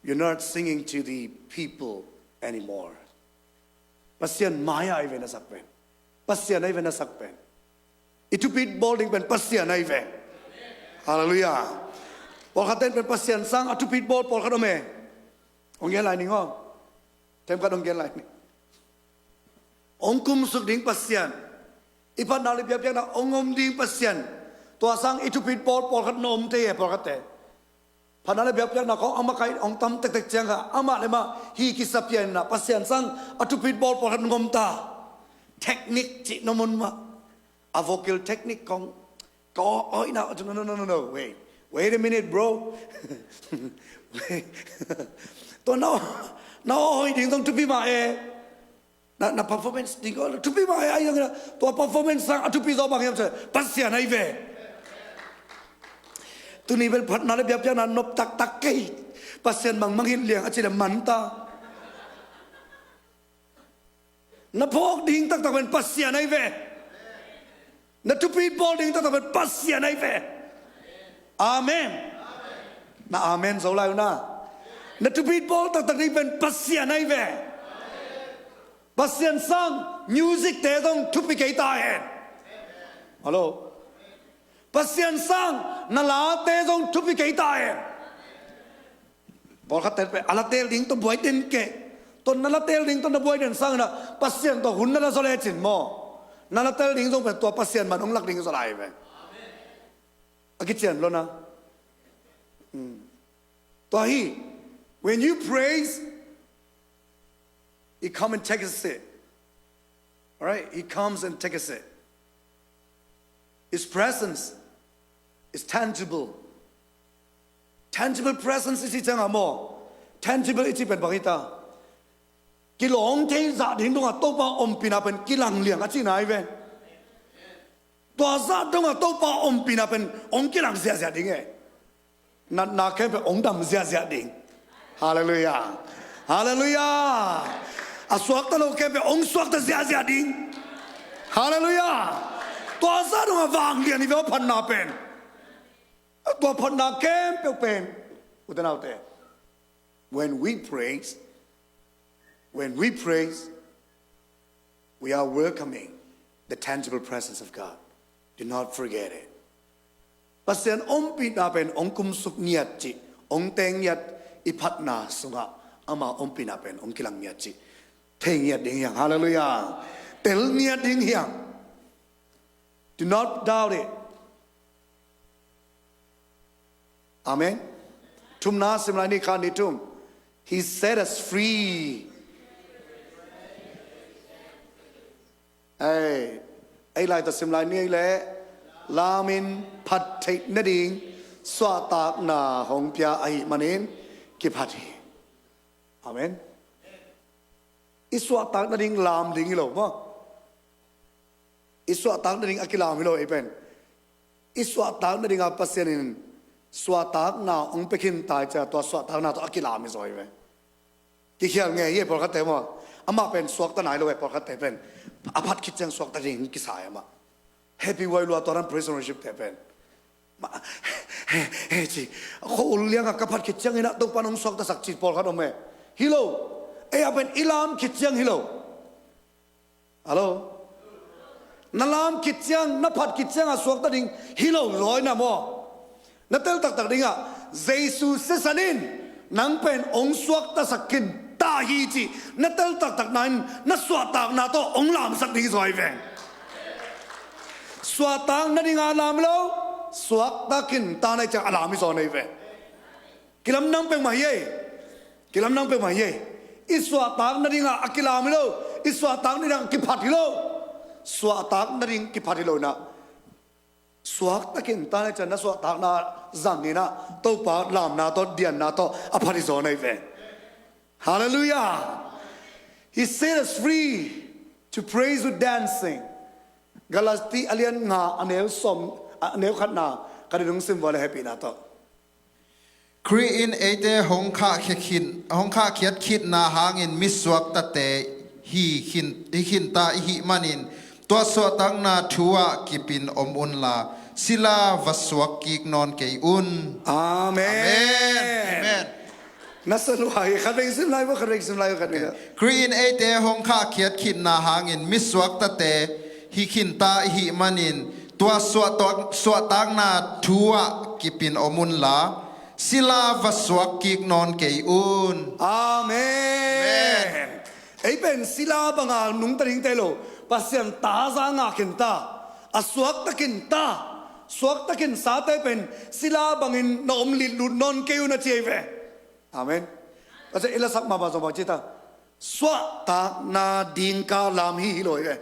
You're not singing to the people anymore. Pasian mai-ah i ve na sak pen. Pasian ai ve na sak pen. I thupit bawl ding pen Pasian ai ve. Hallelujah. Pawlkhat ten pen Pasian sang a thupit bawl pawlkhat om e. Hong gen lai ning aw. Themkhat hong gen lai ning. Hong kumsuk ding Pasian. I phatna le biakpiakna hong om ding Pasian. Tua sang i thupit bawl pawlkhat na om thei e pawlkhat te. Phatna le biakpiakna khawng a makaih hong tam tektek ciang kha amah le mah hi kisa pian inah Pasian sang a thupit bawl pawlkhat hong om ta. Technique cih na mun mah. A vocal technique khawng ka aw aw inah no no no no no wait wait a minute bro. Wait. Tua na na aw aw ding zong thupi mah e. Na, na performance ding ko thupi mah ai ai tua performance sang a thupi zaw bang hiam cih Pasian ai ve. Tuni bel phatna le biakpiakna nop taktak kei. Pasian mangmang hin liang a ci le man ta. Na phawk ding taktak pen Pasian ai ve. Na thupit bawl ding taktak pen Pasian ai ve. Amen. Na amen zo lai uh na. Na thupit bawl taktak ding pen Pasian ai ve. Pasian sang music te zong thupi kei ta hen. Hello. Pasian sang na late zong thupi kei ta hen. Pawlkhat te pen a la tel ding tawh buai den kei. Tua na la tel ding tawh na buai den sang inah Pasian tawh hun na la zaw lecin maw. Na la tel ding zong pen tua Pasian man hong lak ding zaw lai ve. A kician lo na. Tua hi, when you praise, He come and take a seat. All right? He comes and take a seat. His presence is tangible. Tangible presence i ci ciangah maw? Tangible i ci pen bang hi ta? Kilawng thei zah ding dongah Topa ompihna pen kilang liang a cihna hi ve. Tua zah dongah Topa ompihna pen hong kilang ziahziah ding e. Natna khempeuh hong dam ziahziah ding. Halleluiah. Halleluiah. A suakta lo khempeuh hong suakta ziahziah ding. Halleluiah. Tua zah dongah vanglian hi ve aw phatna pen. Tua phatna khempeuh pen, ute naute, when we praise, when we praise, we are welcoming the tangible presence of God. Do not forget it. Pasian ompihna pen hong kumsuk ngiat cih, hong teng ngiat, i phatna sungah ama ompihna pen hong kilang ngiat cih thei ngiat ding hiang. Halleluiah. Tel ngiat ding hiang. Do not doubt it. Amen. Thumna sim lai ni, khat, nih, thum. He set us free. Ei, ei lai tawh sim lai ni ei leh, lamin phat theih nading suahtakna hong pia ahih manin kiphat hi. Amen. I suahtak nading lam ding hi lo maw? I suahtak nading a kilam hi lo ei pen. I suahtak nadinga Pasian in suahtakna hong pia khin ta i ciah tua suahtakna tawh a kilam hi zaw hi ve. Kikhial ngei hi e pawlkhatte maw? Amah pen suakta nai lo e pawlkhatte pen. A phat khit ciang suakta ding kisa e amah. Happy Wailua tua dan praise and worship te pen. Mah, he, he, ci. Kho ul lianga ka phat khit ciangin ah Topa nong suaktasak ci pawlkhat om e. Hi lo. Ei a pen i lam khit ciang hi lo. Hallo. Na lam khit ciang, na phat khit ciang a suakta ding hi lo zaw hi na maw? Na tel taktak dingah Jesu sisan in nang pen hong suaktasak khin ta hi cih na tel taktak na in na suahtakna tawh hong lamsak ding hi zaw hi ve. Suahtak nading a lam hi lo, suakta khin ta na hi ciang a lam hi zaw na hi ve. Kilamdang peuhmah hi ei. Kilamdang peuhmah hi ei. I suahtak nadingah a kilam hi lo. I suahtak nadingah a kiphat hi lo. Suahtak nading kiphat hi lo na. Suakta khin ta na hi ciang na suahtakna zangin ah Topa lamna tawh dianna tawh a phat hi zaw na hi ve. Halleluiah. He set us free to praise with dancing. Galati a lian nga a neu sawm, a neu khatna ka din hong sim vua le hehpihna tawh. Khrih in eite hong khahkhia khin, hong khahkhiat khitna hangin misuaktate hi khin, hi khinta i hih manin tua suahtakna thu ah kipin om unla sila va suak kik nawn kei un. Amen. Amen. Amen. Na sa lua hi, khat vei sim lai vo, khat vei sim lai vo, khat vei. Khrih in eite hong khahkhiat khinna hangin misuaktate hi khinta i hih manin tua suahtak, suahtakna thu ah kipin om unla sila va suak kik nawn kei un. Amen. Amen. Ei pen sila banga nungta dingte lo, Pasian ta za ngah khinta, a suakta khinta, suakta khinsate pen sila bangin na om litlut nawn kei un a ci ei ve. Amen. Pasian i lasak mahmah zong bang ci ta, suahtakna ding ka lam hi hi lo hi ve.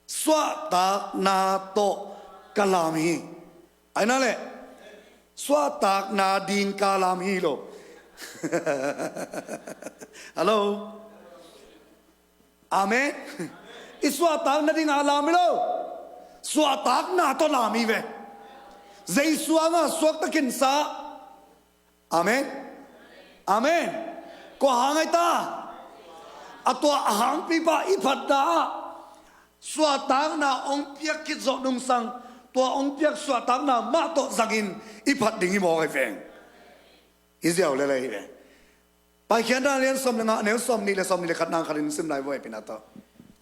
Suahtakna tawh ka lam hi. Ai na le. Suahtakna ding ka lam hi lo. Hallo. Amen. I suahtakna ding a lam hi lo. Suahtakna tawh lam hi ve. Jesu anga suakta khinsa. Amen. Amen. Kua hang ai ta? A tua a hangpipa i phatna ah suahtakna hong piak khit zawh nungsang, tua hong piak suahtakna mah tawh zangin i phat ding hi mawk ai veng. I ziau lelei hi ve. Paikhiatna lian sawm le nga, neu sawm nih le sawm nih le khat nang khatin sim lai vo ai pina tawh.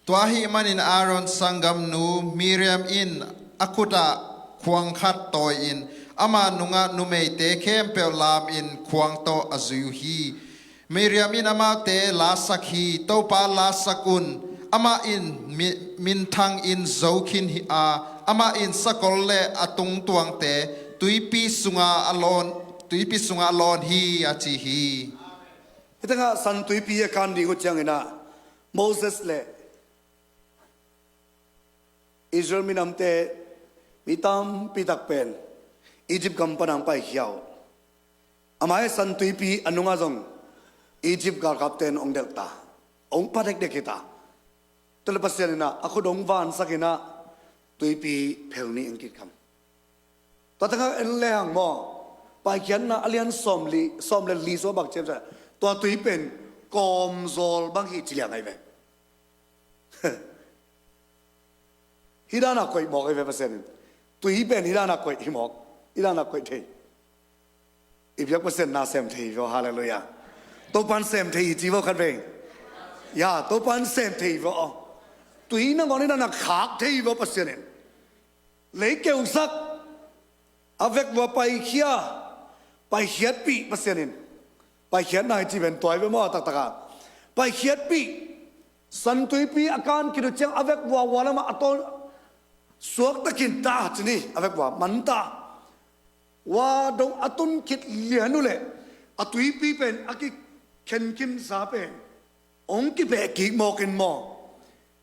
Tua ahih manin Aaron sanggamnu Miriam in a khutah khuang khat tawi-in ama nungah numeite khempeuh lamin khuang tawh a zui uh hi. Miriam in amaute lasak hi. Topa lasak un. Amah in mi-, minthangin zo khin hi a, amah in sakol le a tungtuangte tuipi sungah a lawn, tuipi sungah a lawn hi, a ci hi. Hih tengah San Tuipi a kan ding uh ciangin ah Moses le Israel minamte mi tampi tak pen Egypt gam pan hong paikhia uh. Amah e San Tuipi a nungah zong Egypt galkapte in hong delhta, hong pa dekdek hita. Tua le Pasian in ah a khut hong vansak in ah tuipi phel nih hong kikham. Tua tengah en lehang maw, Paikhiatna a lian sawm li, sawm le li sua bak ciamsa, tua tui pen kawmzawl bang hi ci liang ahi ve. Hih danah koih mawk ahi ve Pasian in. Tui pen hih danah koih hi mawk. Hih danah koih thei. I biak Pasian na sem thei hi ve aw, halleluiah. Topan sem thei hi ci vo khat vei. Ya, Topan sem thei hi ve aw. Tui nangawn hih danah khak thei hi ve aw Pasian in. Lei keusak, a vekvua paikhia, paikhiatpih Pasian in. Paikhiatna hi ci pen tua hi ve maw a taktakah. Paikhiatpih, San Tuipi a kan khit uh ciang a vekvua vua lamah a tawn suakta khin ta ci ni, a vekvua man ta. Vua dong a tun khit lian uh leh a tuipi pen a kikhen khinsa pen hong kipeh kik mawk in maw.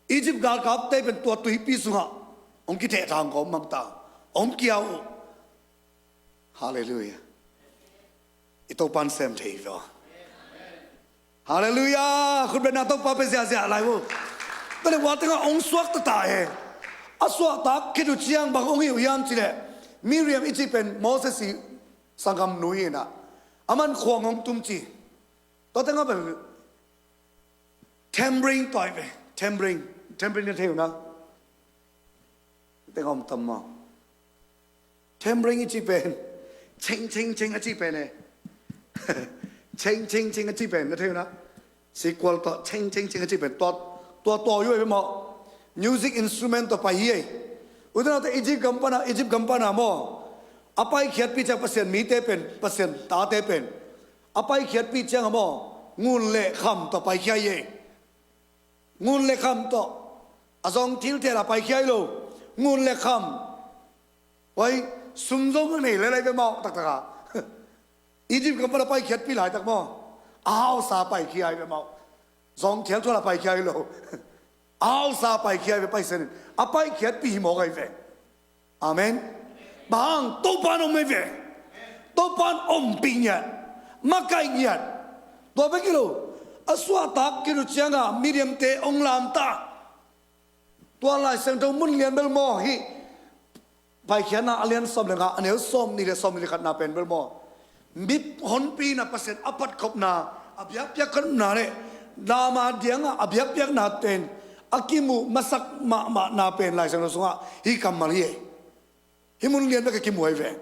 Egypt galkapte pen tua tuipi sungah hong kithehthang kawm mang ta, hong kiau uh. Halleluiah. I Topan sem thei hi ve aw. Halleluiah. Khutbetna Topa pe ziahziah lai uh. Tua le vua tengah hong suakta ta e. A suahtak khit uh ciang bang hong hi uh hiam ci leh Miriam i cih pen Moses i sanggamnu hi in ah, aman khuang hong tum ci. Tua tengah pen Trembling tua hi ve. Trembling. Trembling na thei uh na. Teng om tam maw. Trembling i cih pen, cheng cheng cheng a cih pen e. Cheng cheng cheng a cih pen na thei uh na. Sequel tawh cheng cheng cheng a cih pen tua, tua tua uh hi ve maw. Music instrument tawh pai hi ei. Ute naute, Egypt gam pana, Egypt gam pana maw, a paikhiatpih ciang Pasian mite pen, Pasian tate pen a paikhiatpih ciang a maw, ngun le kham tawh paikhia hi ei. Ngun le kham tawh. A zong thil thela paikhia hi lo. Ngun le kham. Hoi, sum zong a nei le lai ve maw, taktak a. Egypt gam pana paikhiatpih laitak maw, a hausa paikhia hi ve maw. Zong thil thuala paikhia hi lo. A hausa paikhia hi ve, paisen in. A paikhiatpih hi mawk ahi ve. Amen. Bang hang? Topa in om ahi ve. Topa in ompih ngiat, makaih ngiat. Tua bek hi lo. A suahtak khit uh cianga Midiante hong lamta. Tua Lai Siangtho mun lian bel maw hi. Paikhiatna a lian sawm le nga, a neu sawm nih le sawm nih le khatna pen bel maw, mi honpi in a Pasian a phatkhopna, a biakpiak khatna le nama dianga a biakpiakna pen a kimuh masak mahmahna pen Lai Siangtho sungah hi kammal hi ei. Hih mun lian bek a kimu ahi ve.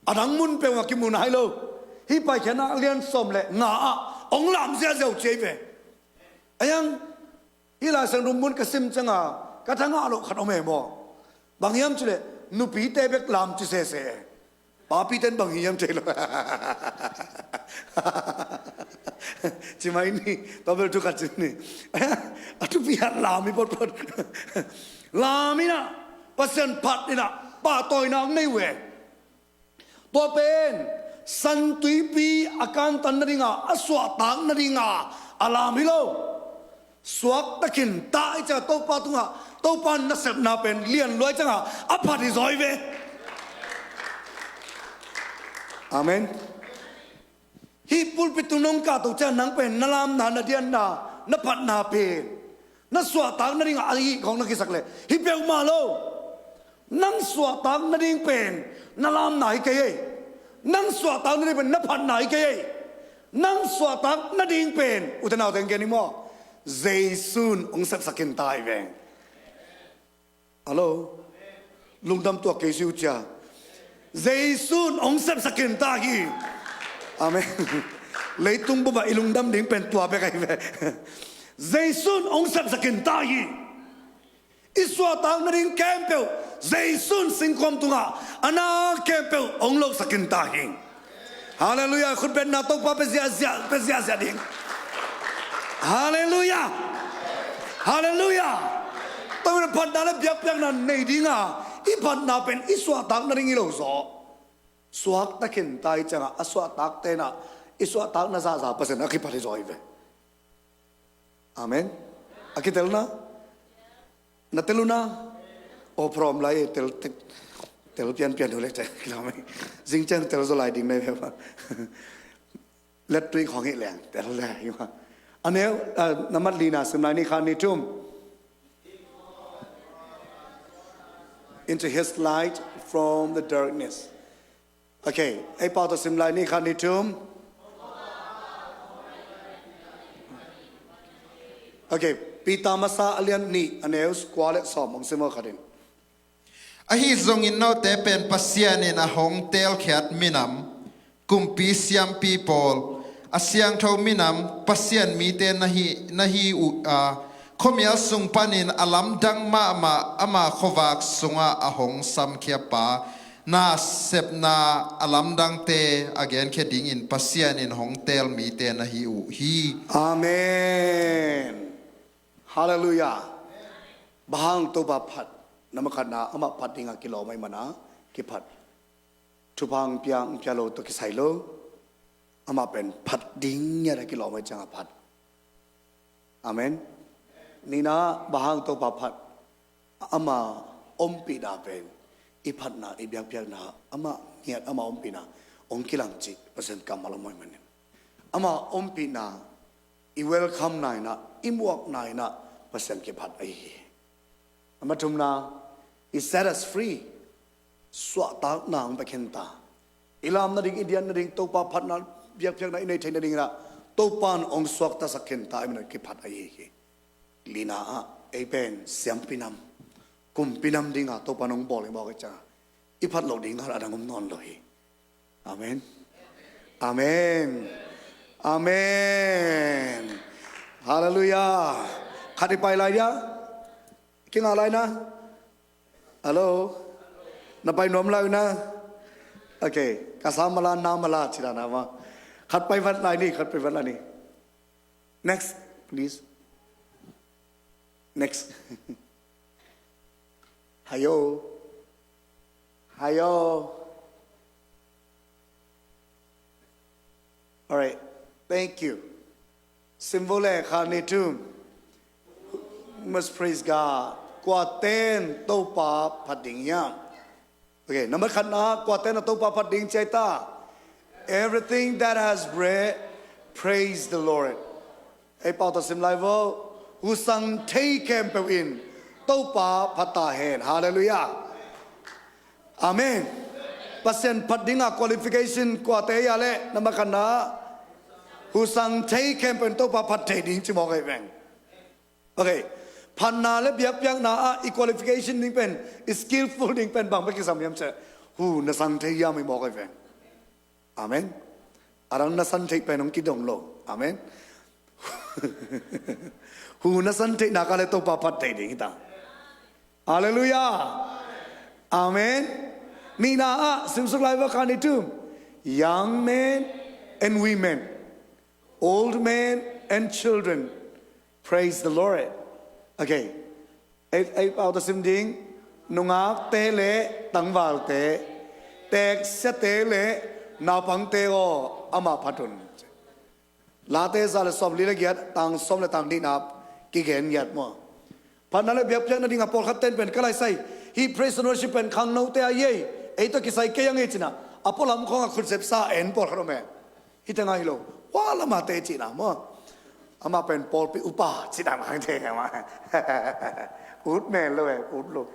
A dang mun peuh a kimu nai lo. Hih Paikhiatna a lian sawm le nga ah hong lam ziahziah uh ci ahi ve. Ahi hang, hih Lai Siangtho mun ka sim cianga ka thangah loh khat om e maw. Bang hiam cih leh nupite bek lam ci sese. Papite in bang hiam thei lo. Ci mai ni, tua bel thu khat ci ni. A thupi ah lam hi photphot. Lam in ah, Pasian phat in ah pahtawina hong nei uh e. Tua pen San Tuipi a kantan nadinga, a suahtak nadinga a lam hi lo. Suakta khinta ahih ciangin Topa tungah, Topa nasepna pen lian lua ahih ciangin a phat hi zaw hi ve. Amen. Hih pulpit tung nong kahto ciang nang pen na lamna, na dianna, na phatna pen na suahtak nading a hih khawng na kisak leh hi peuhmah lo. Nang suahtak nading pen na lamna hi kei ei. Nang suahtak nading pen na phatna hi kei ei. Nang suahtak nading pen, ute naute, gen ni maw, Jesu in hong sepsak khinta hi veng. Hallo? Lungdam tuak kei si uh cia. Jesu in hong sepsak khinta hi. Amen. Leitung bup ah i lungdam ding pen tua bek ahi ve. Jesu in hong sepsak khinta hi. I suahtak nading khempeuh Jesu in singkhuam tungah a na khempeuh hong losak khinta hi. Halleluiah. Khut betna Topa pia ziahziah, pia ziahziah ding. Halleluiah. Halleluiah. Topa in phatna le biakpiakna nei dinga, i phatna pen i suahtak nading hi lo zaw. Suakta khinta ahih ciangin a suahtak tenah i suahtakna zahzah Pasian a kiphat hi zaw hi ve. Amen. A kitel na? Na tel uh na? Aw, prom lai, tel, tel, tel pianpian uh le te. Zing ciang tel zaw lai ding na hi ve. Let tui khong hi leng tel le hi ma. A neu, ah, na mat lina sim lai, ni khat ni thum. Into his light from the darkness. Okay, ei pau tawh sim lai, ni khat ni thum. Okay, Peter masa a lian nih, a neu kua le sawm hong sim aw khat in. Ahi zongin note pen Pasian in a hong teelkhiat minam, kumpi siampi pawl, a siangtho minam, Pasian mite na hi, na hi uh a, khuamial sung panin a lamdang mahmah ama khuavak sungah a hong samkhia pa nasepna a lamdangte a genkhia dingin Pasian in hong teel mite na hi uh hi. Amen. Halleluiah. Bang hang? Topa phat. Number khatna, amah phat dinga kilawm ahih mana kiphat. Thupha hong pia, hong pia lo tawh kisai lo. Amah pen phat ding ngiat a kilawm ahih ciangin a phat. Amen. Nihna, bang hang Topa phat? Ama ompihna pen i phatna, i biakpiakna, ama ngiat, ama ompihna hong kilang cih Pasian kammal om ahih manin, ama ompihna i welcome-na in ah, i muakna in ah Pasian kiphat ahi hi. Number thumna, he set us free. Suahtakna hong pia khinta. I lam nading, i dian nading, Topa phatna, biakpiakna i neih theih nading in ah Topa in hong suaktasak khinta ahih manin kiphat ahi hi. Lina ah, ei pen siampi nam, kumpi nam dinga Topa in hong bawl hi mawk ahih ciangin i phat loh ding a dang om nawn lo hi. Amen. Amen. Amen. Halleluiah. Khat i pai lai dia. Kingah lai na. Hello. Na pai nuam lai uh na. Okay. Ka sa mala na mala ci dan a ma. Khat pai vat lai ni, khat pai vat lai ni. Next, please. Next. Hayo. Hayo. Alright. Thank you. Simvole kha ni tum. Must praise God. Kuaten Topa phat ding hiam? Okay, nambat khatna, kuaten a Topa phat ding ci ai ta. Everything that has breath, praise the Lord. Ei pau ta sim lai vo. Husang thei khempeuh in Topa phat ta hen. Halleluiah. Amen. Pasian phat dinga qualification kuate ia le, nambat khatna, husang thei khempeuh in Topa phat thei ding ci mawk ei veng. Okay. Phatna le biakpiakna ah i qualification ding pen, i skillful ding pen bang bek kisam hiam cih. Hu na sang thei hiam i mawk ei veng. Amen. A dang na san theih pen hong kidong lo. Amen. Hu na san theih nak a le Topa phat thei ding hi ta. Halleluiah. Amen. Nihna ah simsuk lai va kha ni tum. Young men and women, old men and children, praise the Lord. Okay. Ei, ei pau ta sim ding. Nungakte le tangvalte, teksiate le naupangte aw, amah phat un. Late za le sawm li le giat, tang sawm le tang nihna kigen giat maw. Phatna le biakpiakna ding a pawlkhat ten pen ka laisai. Hih praise and worship pen khangnote a ei, ei tawh kisai kei ang ei cina. A pualam khawng a khutzep sa en pawlkhat om e. Hih teng a hi lo. Hua lamate cina maw. Amah pen pawlpi upa cina mah te maw. Ut men lo e, ut lo.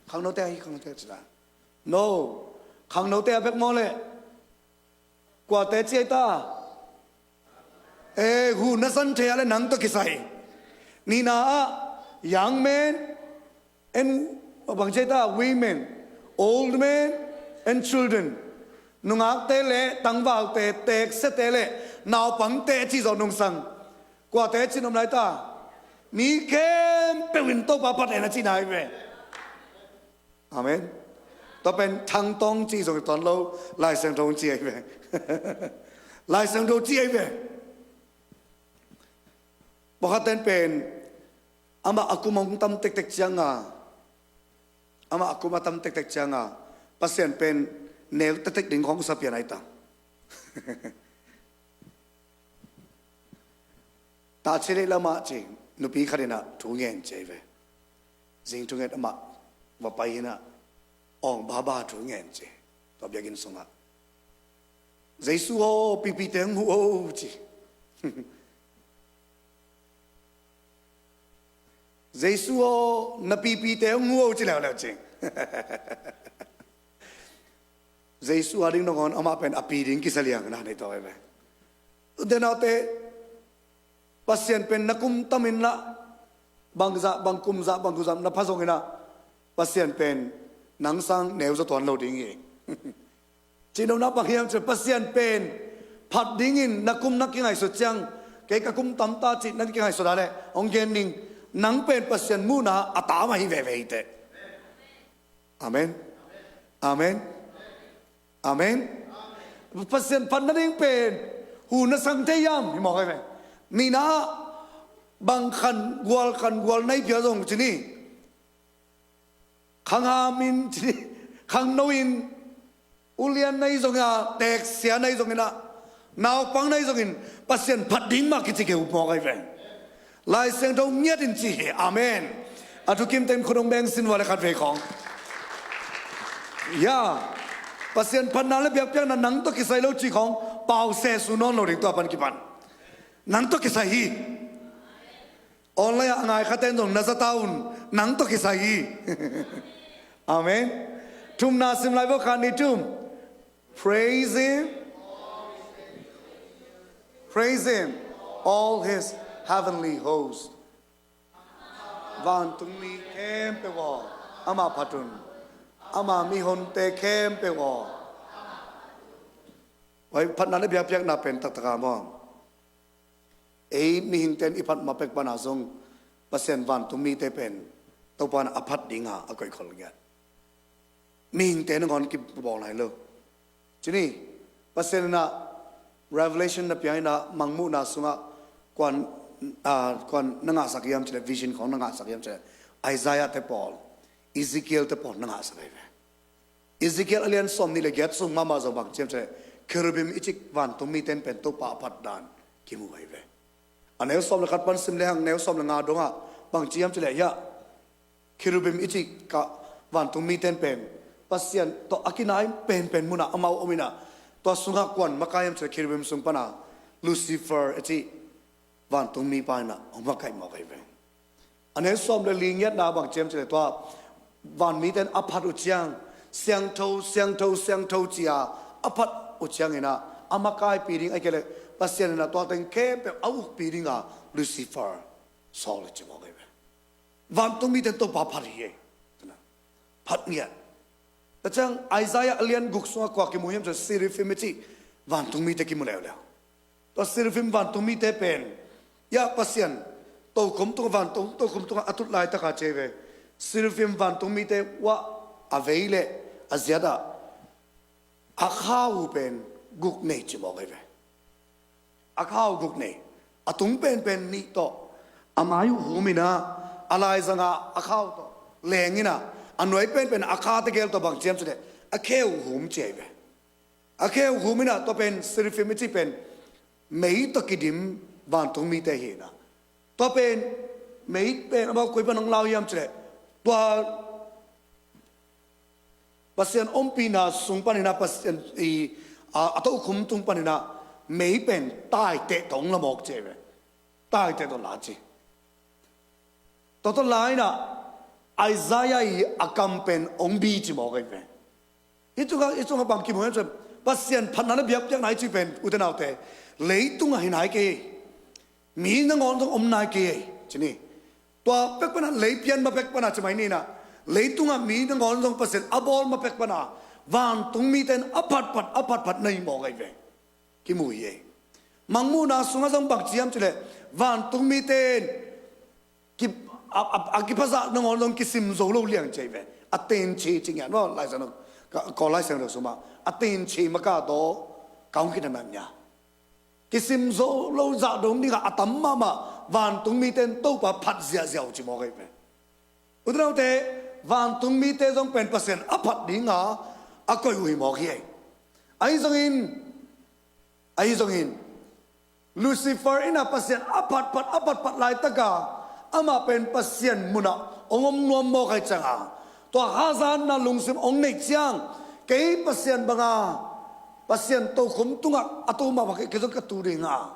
Khangnote a hi, khangnote a cina. No. Khangnote a bek maw le. Kuate ci ai ta. Eh, hu na san thei a le nang tawh kisai. Nihna ah, young men and, bang ci ai ta, women, old men and children. Nungakte le tangvalte, teksiate le naupangte ci zawh nungsang. Kuate ci nuam lai ta. Mi khempeuh in Topa phat hen a ci nai ve. Amen. Tua pen thangtawng ci zong i tuan lo, Lai Siangtho ci ai ve. Lai Siangtho ci ai ve. Pawlkhat ten pen amah a kum hong tam tektek cianga, amah a kum a tam tektek cianga Pasian pen neu tektek ding khawng sa pian ai ta. Tahchilei lamah ci, nupi khat inah thu ngen ci ai ve. Zing thunget amah va pai inah awng baba thu ngen ci. Tua biakinn sungah, "Jesu aw, pipite hong huh o," ci. "Jesu aw, na pipite hong huh o," ci leuleu ci. Jesu a ding nangawn amah pen a pi ding kisa liang na nei tawh ai ve. Ute naute, Pasian pen na kum tam inah, bangzah, bang kumzah, bang kumzah na pha zong inah, Pasian pen nang sang neu zaw tuan lo ding hi. Cihnopna bang hiam cih leh Pasian pen phat dingin na kum na kingaihsut ciang, kei ka kum tam ta cih na kingaihsut a leh hong gen ning, nang pen Pasian muhna a tam ahi veve hi teh. Amen. Amen. Amen. Pasian phat nading pen hu na sang thei hiam? Hi mawk ai ve. Nihna ah, bang khan gual, khan gual na hi pia zong ci ni. Khang ham in ci ni, khang no in, ulian na hi zong a, teksia na hi zong inah, naupang na hi zongin, Pasian phat ding mah kici kei uh mawk ai ve. Lai Siangtho ngiat in ci hi. Amen. A thukim teng khut hong beng sin vua le khat vei khawng. Ya. Pasian phatna le biakpiakna nang tawh kisai lo ci khawng pause su nawn lo ding tua pan kipan. Nang tawh kisai hi. Online ah a ngai khaten zong na za ta un, nang tawh kisai hi. Amen. Thumna sim lai vo kha ni thum. Praise him. Praise him, all his heavenly host. Vantungmi khempeuh aw, amah phat un. Ama mihonte khempeuh aw. Oi, phatna le biakpiakna pen taktak a maw. Ei mihingte in i phat ma pek pana zong Pasian vantungmite pen Topa in a phat dinga a koihkhol ngiat. Mihingte nangawn kibawl nai lo. Cini Pasian in ah Revelation na pia in ah Mangmuhna sungah kuan, ah, kuan na ngahsak hiam cileh, vision khawng na ngahsak hiam cileh, Isaiah te pawl, Ezekiel te pawl na ngahsak ahi ve. Ezekiel a lian sawm nih le giat sung mahmah zong bang ci hiam cileh, Kherubim i cih vantungmite in pen Topa a phat dan kimu ahi ve. A neu sawm le khat pan sim lehang neu sawm le nga dongah bang ci hiam cileh, hiah Kherubim i cih ka vantungmite in pen Pasian tawh a kinai penpen munah amau om in ah, tua sungah kuan makai hiam cileh, Kherubim sung pana Lucifer i cih vantungmi pa in ah hong makaih mawk ahi ve. A neu sawm le li ngiatna bang ci hiam cileh, tua vanmite in a phat uh ciang, siangtho, siangtho, siangtho ci-a a phat uh ciangin ah a makaihpih ding, ahih kei leh Pasian in ah tua teng khempeuh a ukpih dinga Lucifer sawl hi ci mawk ahi ve. Vantungmite in Topa phat hi ei. Phat ngiat. Tua ciang Isaiah a lian guk sungah kua kimu hiam cileh, Seraphim i cih vantungmite kimu leuleu. Tua Seraphim vantungmite pen, hiah Pasian tokhom tungah, vantung tokhom tungah a tut laitaka ci ahi ve. Seraphim vantungmite uah a vei le a ziatah a khau uh pen guk nei ci mawk ahi ve. A khau guk nei, a tung penpen nih tawh a mai uh hum in ah, a laizangah a khau tawh leng in ah, a nuai penpen a kha tegel tawh bang ci hiam cileh, a khe uh hum ci ahi ve. A khe uh hum in ah, tua pen Seraphim i cih pen mei tawh kidim vantungmite hi in ah, tua pen mei pen amau koi pan hong lau hiam cileh, tua Pasian ompihna sung panin ah, Pasian i, a, a tokhom tung panin ah mei pen taiteh tawh hong la mawk ci ahi ve. Taiteh tawh la ci. Tua tawh la in ah Isaiah i a kam pen hong bi ci mawk ahi ve. Hih tungah, hih tungah bang kimu hiam cileh, Pasian phatna le biakpiakna i cih pen, ute naute, leitungah hi nai kei, mi nangawn zong om nai kei, ci ni. Tua pek pana, lei pian ma pek pana ci mai ni in ah, leitungah mi nangawn zong Pasian a bawl ma pek pana vantungmite in a phatphat, a phatphat na hi mawk ahi ve. Kimu hi ei. Mangmuhna sungah zong bang ci hiam cileh, vantungmite in ki, a, a, a kiphazah nangawn zong kisim zo lo liang ci ahi ve. A tenchi ci ngiat maw, Lai Siangtho, ka, Kawl Lai Siangtho sungah a tenchi maka daw ka hong kinamah nia. Kisim zo lo zah dong dingah a tam mahmah vantungmite in Topa phat ziahziah uh ci mawk ahi ve. Ute naute, vantungmite zong pen Pasian a phat dinga a koih uh hi mawk hi ei. Ahi zongin, ahi zongin Lucifer in ah Pasian a phatphat, a phatphat laitaka amah pen Pasian munah hong om nuam mawk ahih cianga, tua hazatna lungsim hong neih ciang, kei Pasian banga, Pasian tokhom tungah a tu mahmah kei, kei zong ka tu dinga,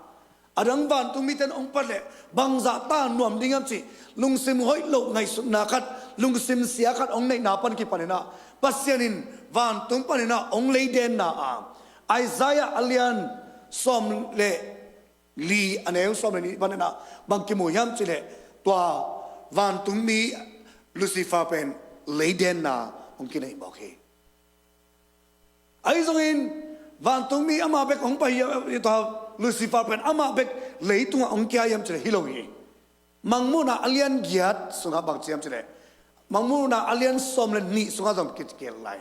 a dang vantungmite in hong phat leh bangzah ta nuam ding hiam cih lungsim hoih loh ngaihsutna khat, lungsim sia khat hong neihna pan kipan in ah, Pasian in vantung panin ah hong leidenna a, Isaiah a lian sawm le li, a neu sawm le nih panin ah bang kimu hiam cileh, tua vantungmi Lucifer pen leidenna hong kinei mawk hi. Ahi zongin vantungmi amah bek hong pai hi, tua Lucifer pen amah bek leitungah hong kia hiam cileh, hi lo hi. Mangmuhna a lian giat sungah bang ci hiam cileh, Mangmuhna a lian sawm le nih sungah zong kikial lai.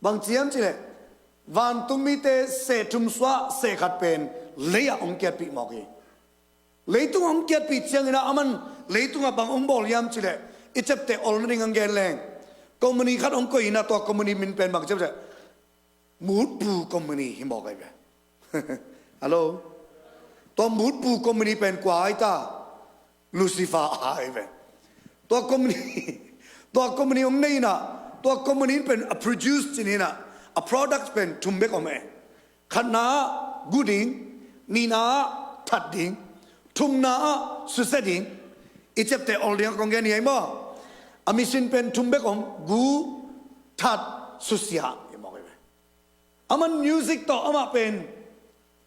Bang ci hiam cileh, vantungmite seh thum suah seh khat pen lei-ah hong kiatpih mawk hi. Leitung hong kiatpih ciangin ah aman leitungah bang hong bawl hiam cileh, i ciapteh ol nading hong gen leng, company khat hong koih in ah, tua company min pen bang ci hiam cileh, Mutpu company hi mawk ahi ve. Hello? Tua Mutpu company pen kua ahi ta? Lucifer ahi ve. Tua company, tua company hong nei in ah, tua company pen a produce ci ni in ah, a product pen thum bek om e. Khatna ah gu ding, nihna ah that ding, thumna ah susia ding. I ciapteh ol ding a kong gen hi ei maw? A mission pen thum bek om, gu, that, susia hi mawk ahi ve. Aman music tawh amah pen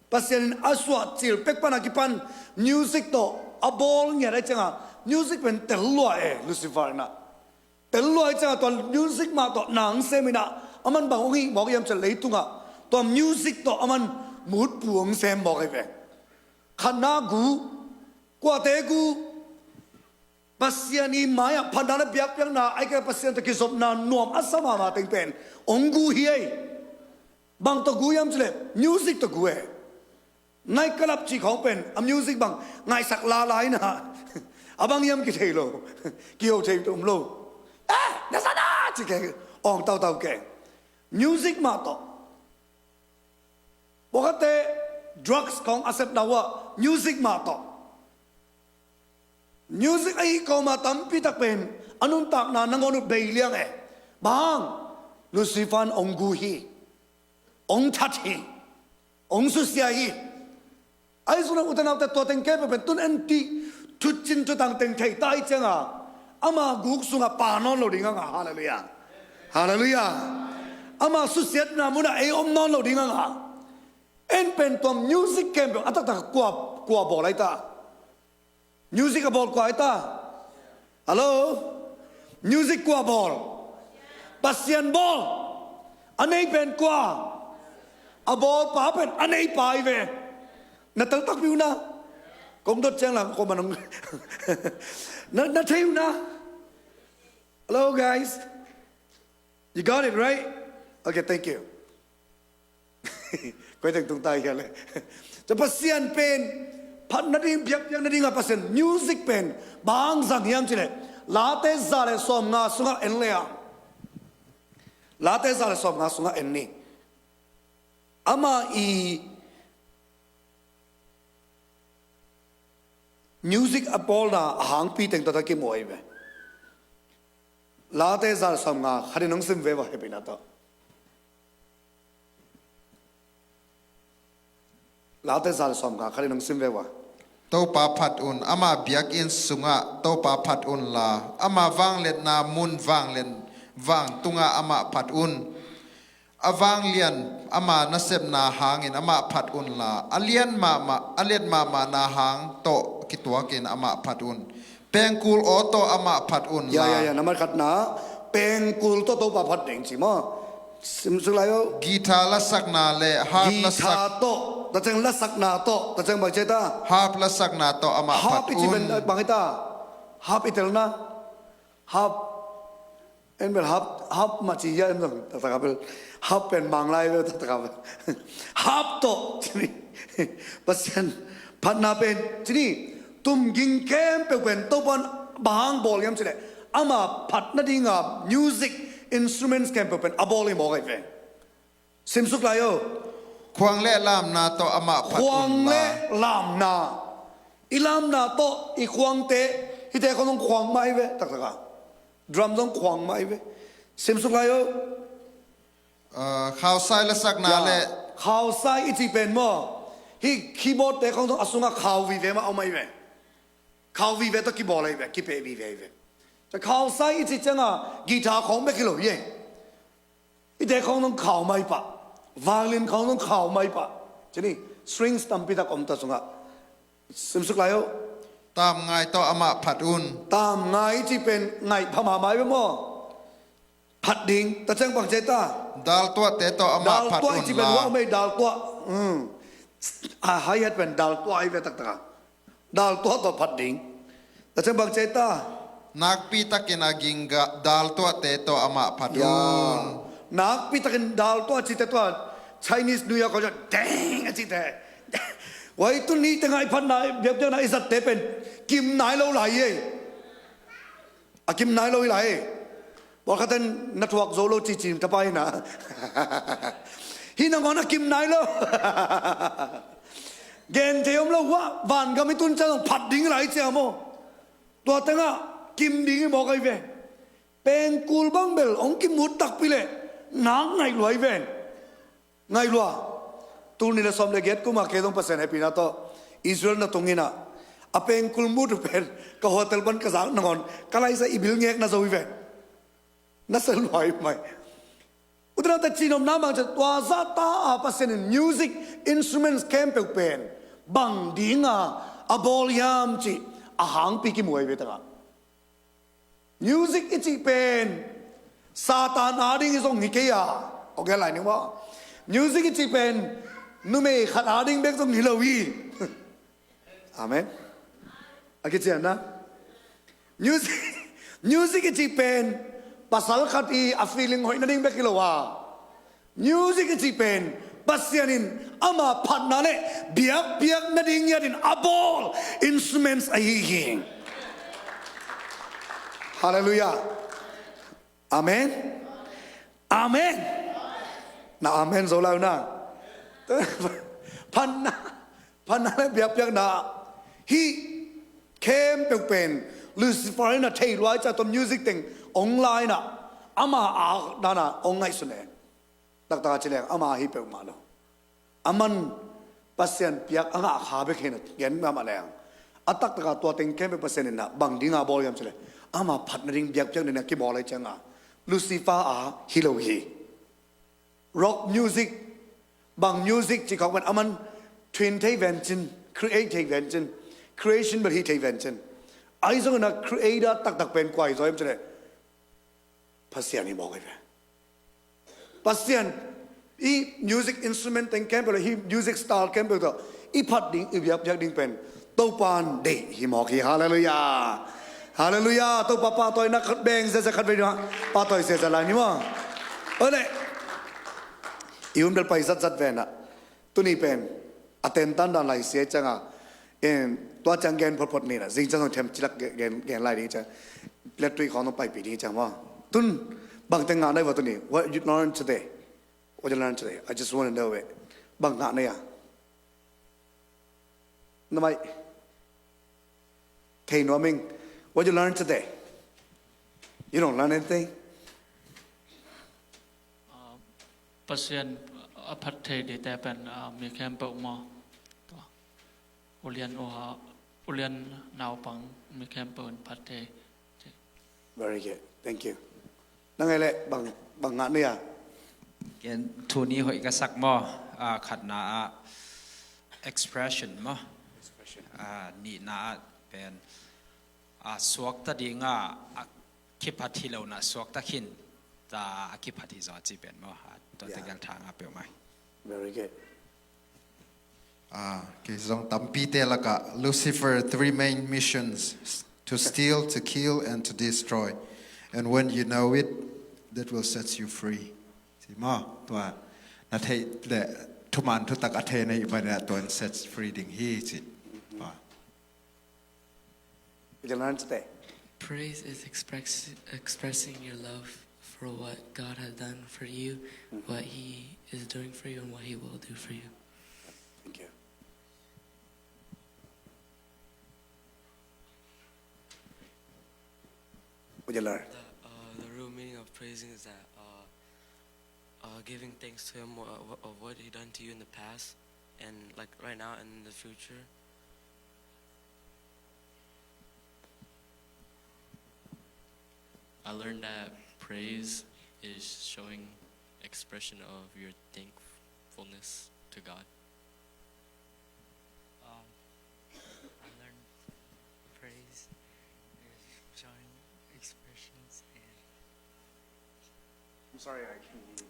Pasian in a suah cil pek pan a kipan music tawh a bawl ngiat ahih ciangin music pen tel lua e, Lucifer in ah. Tel lua ahih ciangin tua music mah tawh na hong sem in ah, aman bang hong hih mawk hiam cih leh leitungah tua music tawh aman mutpu hong sem mawk ahi ve. Khatna gu, Kuate gu? Pasian i mai-ah phatna le biakpiakna, ahih kei leh Pasian tawh kizopna nuam a sa mahmah teng pen hong gu hi ei. Bang tawh gu hiam cih leh music tawh gu e. Night club cih khawng pen a music bang ngaihsak lala in ah, a bang hiam kithei lo, kiho thei om lo. Eh, na sa na cih kei, awng tautau kei. Music mah tawh. Pawlkhatte drugs khawng a sepna uh ah music mah tawh. Music ahih kawma tampi tak pen a nuntakna nangawn uh bei liang e. Bang hang? Lucifer in hong gu hi, hong that hi, hong susia hi. Ahi zongin ute naute, tua teng khempeuh pen tun en dih, thucin thutang teng thei ta ahih ciangin ama guk sungah pha nawn lo ding a ngah. Halleluiah. Halleluiah. Ama susiatna munah ei om nawn lo ding a ngah. En pen tua music khempeuh a taktak kua, kua bawl ahi ta? Music a bawl kua ahi ta? Hallo? Music kua bawl? Pasian bawl. A nei pen kua? A bawlpa pen a neipa ahi ve. Na tel takpi uh na. Kong dot ciang lang kong manung. Na, na thei uh na. Hello, guys. You got it, right? Okay, thank you. Koi teng tung ta hi a le. Tua Pasian pen phat nading, biakpiak nading a Pasian music pen bang hang zang hiam cih leh, Late za le sawmnga sungah en le ah. Late za le sawmnga sungah en ni. Ama i music a bawlna a hangpi teng tawh ta kimu ahi ve. Late za le sawmnga, khat in hong sim ve ua, hehpihna tawh. Late za le sawmnga, khat in hong sim ve ua. Topa phat un, ama biakinn sungah Topa phat unla, ama vangliatna mun vanglet, vantungah amah phat un. A vanglian ama nasepna hangin amah phat unla, a lian mahmah, a lian mahmahna hang tawh kituakin amah phat un. Pengkul aw tawh amah phat unla. Ya, ya, ya, nambat khatna, pengkul tawh Topa phat ding ci maw. Sim suk lai o. Guitar lasakna le harp lasak- Guitar tawh, ta ciang lasakna tawh, ta ciang bang ci ta? Harp lasakna tawh amah phat un. Harp i ci pen bang hi ta? Harp i telna. Harp. En bel harp, harp mah ci hia en zong, taktak a bel. Harp pen Manglai bel, taktak a bel. Harp tawh, ci ni. Pasian phatna pen, ci ni. Tumging khempeuh pen, Topa in bang hang bawl hiam cih leh, ama phat nading a music instruments khempeuh pen a bawl hi mawk ahi ve. Sim suk lai o. Khuang le lamna tawh amah phat unla. Khuang le lamna. I lamna tawh i khuangte, hihte khawng zong khuang mah ahi ve, taktak a. Drum zong khuang mah ahi ve. Sim suk lai o. Ah, khausai lasakna le. Khausai i cih pen maw, hih keyboard te khawng zong a sungah khau vive mah a om ahi ve. Khau vive tawh kibawl ahi ve, kipeh vive ahi ve. Tua khausai i cih ciangah guitar khawng bek hi lo hi e. Hihte khawng zong khau mah hi pah. Violin khawng zong khau mah hi pah. Ci ni, strings tampi tak om ta sungah. Sim suk lai o. Tamngai tawh amah phat un. Tamngai i cih pen ngaih pha mahmah ahi ve maw. Phat ding, ta ciang bang ci ta? Daltuahte tawh amah phat unla. Daltuah i cih pen hua om ei, daltuah. Hmm. A hi-hat pen daltuah ahi ve, taktak a. Daltuah tawh phat ding. Ta ciang bang ci ta? Nakpi takin a ging daltuahte tawh amah phat un. Ya. Nakpi takin daltuah cihte tua, Chinese New Year khawng ciang deng a cihte. Wai tuni tengah i phatna, biakpiakna i zatte pen kim nai lo lai ei. A kim nai lo hi lai. Pawlkhat in na thuak zo lo cici tapa hi na. Hih nangawn a kim nai lo. Gen thei om lo uh ah, vangam i tun ciang phat ding hi lai cia maw. Tua tengah kim ding hi mawk ahi ve. Pengkul bang bel hong kimut takpi leh nak ngaih lua hi ven. Ngaih lua. Tul nih le sawm le giat kum a kei zong Pasian hehpihna tawh Israel na tung in ah, a pengkul mut uh pen ka hotel pan ka zak nangawn ka laisa i bil ngek na zo hi ven. Na sa lua hi mai. U te nau te, cihnopna bang ci, tua zahta a Pasian in music instruments khempeuh pen bang dinga a bawl hiam cih a hangpi kimu ahi ve takah. Music i cih pen Satan ading hi zong hi kei a, ok, lai ning maw. Music i cih pen numei khat ading bek zong hi lo hi. Amen. A kician na. Music, music i cih pen pasal khat i a feeling hoih nading bek hi lo a, music i cih pen Pasian in ama phatna le biakpiak nading ngiatin a bawl instruments ahi hi. Halleluiah. Amen. Amen. Na amen zo lai uh na. Phatna, phatna le biakpiakna hih khempeuh pen Lucifer in a thei lua ciang tawh music teng ong la in a, ama a dana ong ngaihsun e. Taktak a ci leng ama hi peuhmah lo. Aman Pasian piak a ngah kha bek hi na gen mahmah leng, a taktaka tua teng khempeuh Pasian in a bang dinga bawl hiam ci leh, ama phat nading biakpiak nading a kibawl ahi cianga Lucifer a hi lo hi. Rock music, bang music ci khawng pen aman twin thei vencin, create thei vencin, creation bel hi thei vencin. Ahi zongin a creator taktak pen kua hi zaw hiam ci leh, Pasian hi mawk ahi ve. Pasian i music instrument teng khempeuh le hi music style khempeuh tawh i phat ding, i biakpiak ding pen Topa in deih hi mawk hi. Halleluiah. Halleluiah. Topa pahtawina khat beng ziazia khat vei ding, pahtawi ziazia lai ni maw? Ole, i hun bel pai zatzat ve na. Tuni pen a tentan dan lai sia cianga, in tua ciang gen photphot ni na, zing ciang zong them cilak gen, gen lai ding ciang, let tui khawng zong paipih ding ciang maw. Tun bangte ngah na hi va tuni? What you learn today? What you learn today? I just want to know it. Bang ngah na hi a? Na mai thei nuam ing. What you learn today? You don't learn anything? Ah, Pasian a phat thei dingte pen, ah, mi khempeuh maw? Tua. Ulian uha, ulian naupang mi khempeuh in phat thei. Very good. Thank you. Nang ei le bang, bang ngah ni a? Ken thu nih hoih ka sak maw? Ah, khatna ah expression maw? Expression. Ah, nihna ah pen, ah, suakta dinga, ah, kiphat hi lo na suakta khin ta a kiphat hi zaw a ci pen maw? Ah, tua tegel thang a peuh mai. Very good. Ah, kei zong tampite lakah Lucifer three main missions: to steal, to kill, and to destroy. And when you know it, that will set you free. Ci maw, tua na theih le thuman thutak a thei na hih manin ah tua in set free ding hi ci. Tua. Praise is express, expressing your love for what God has done for you, what He is doing for you, and what He will do for you. Thank you. Would you learn? The, uh, the real meaning of praising is that, uh, uh, giving thanks to Him, uh, of what He done to you in the past, and, like, right now and in the future. I learned that praise is showing expression of your thankfulness to God. Um, I learned praise is showing expressions and I'm sorry, I can't hear you.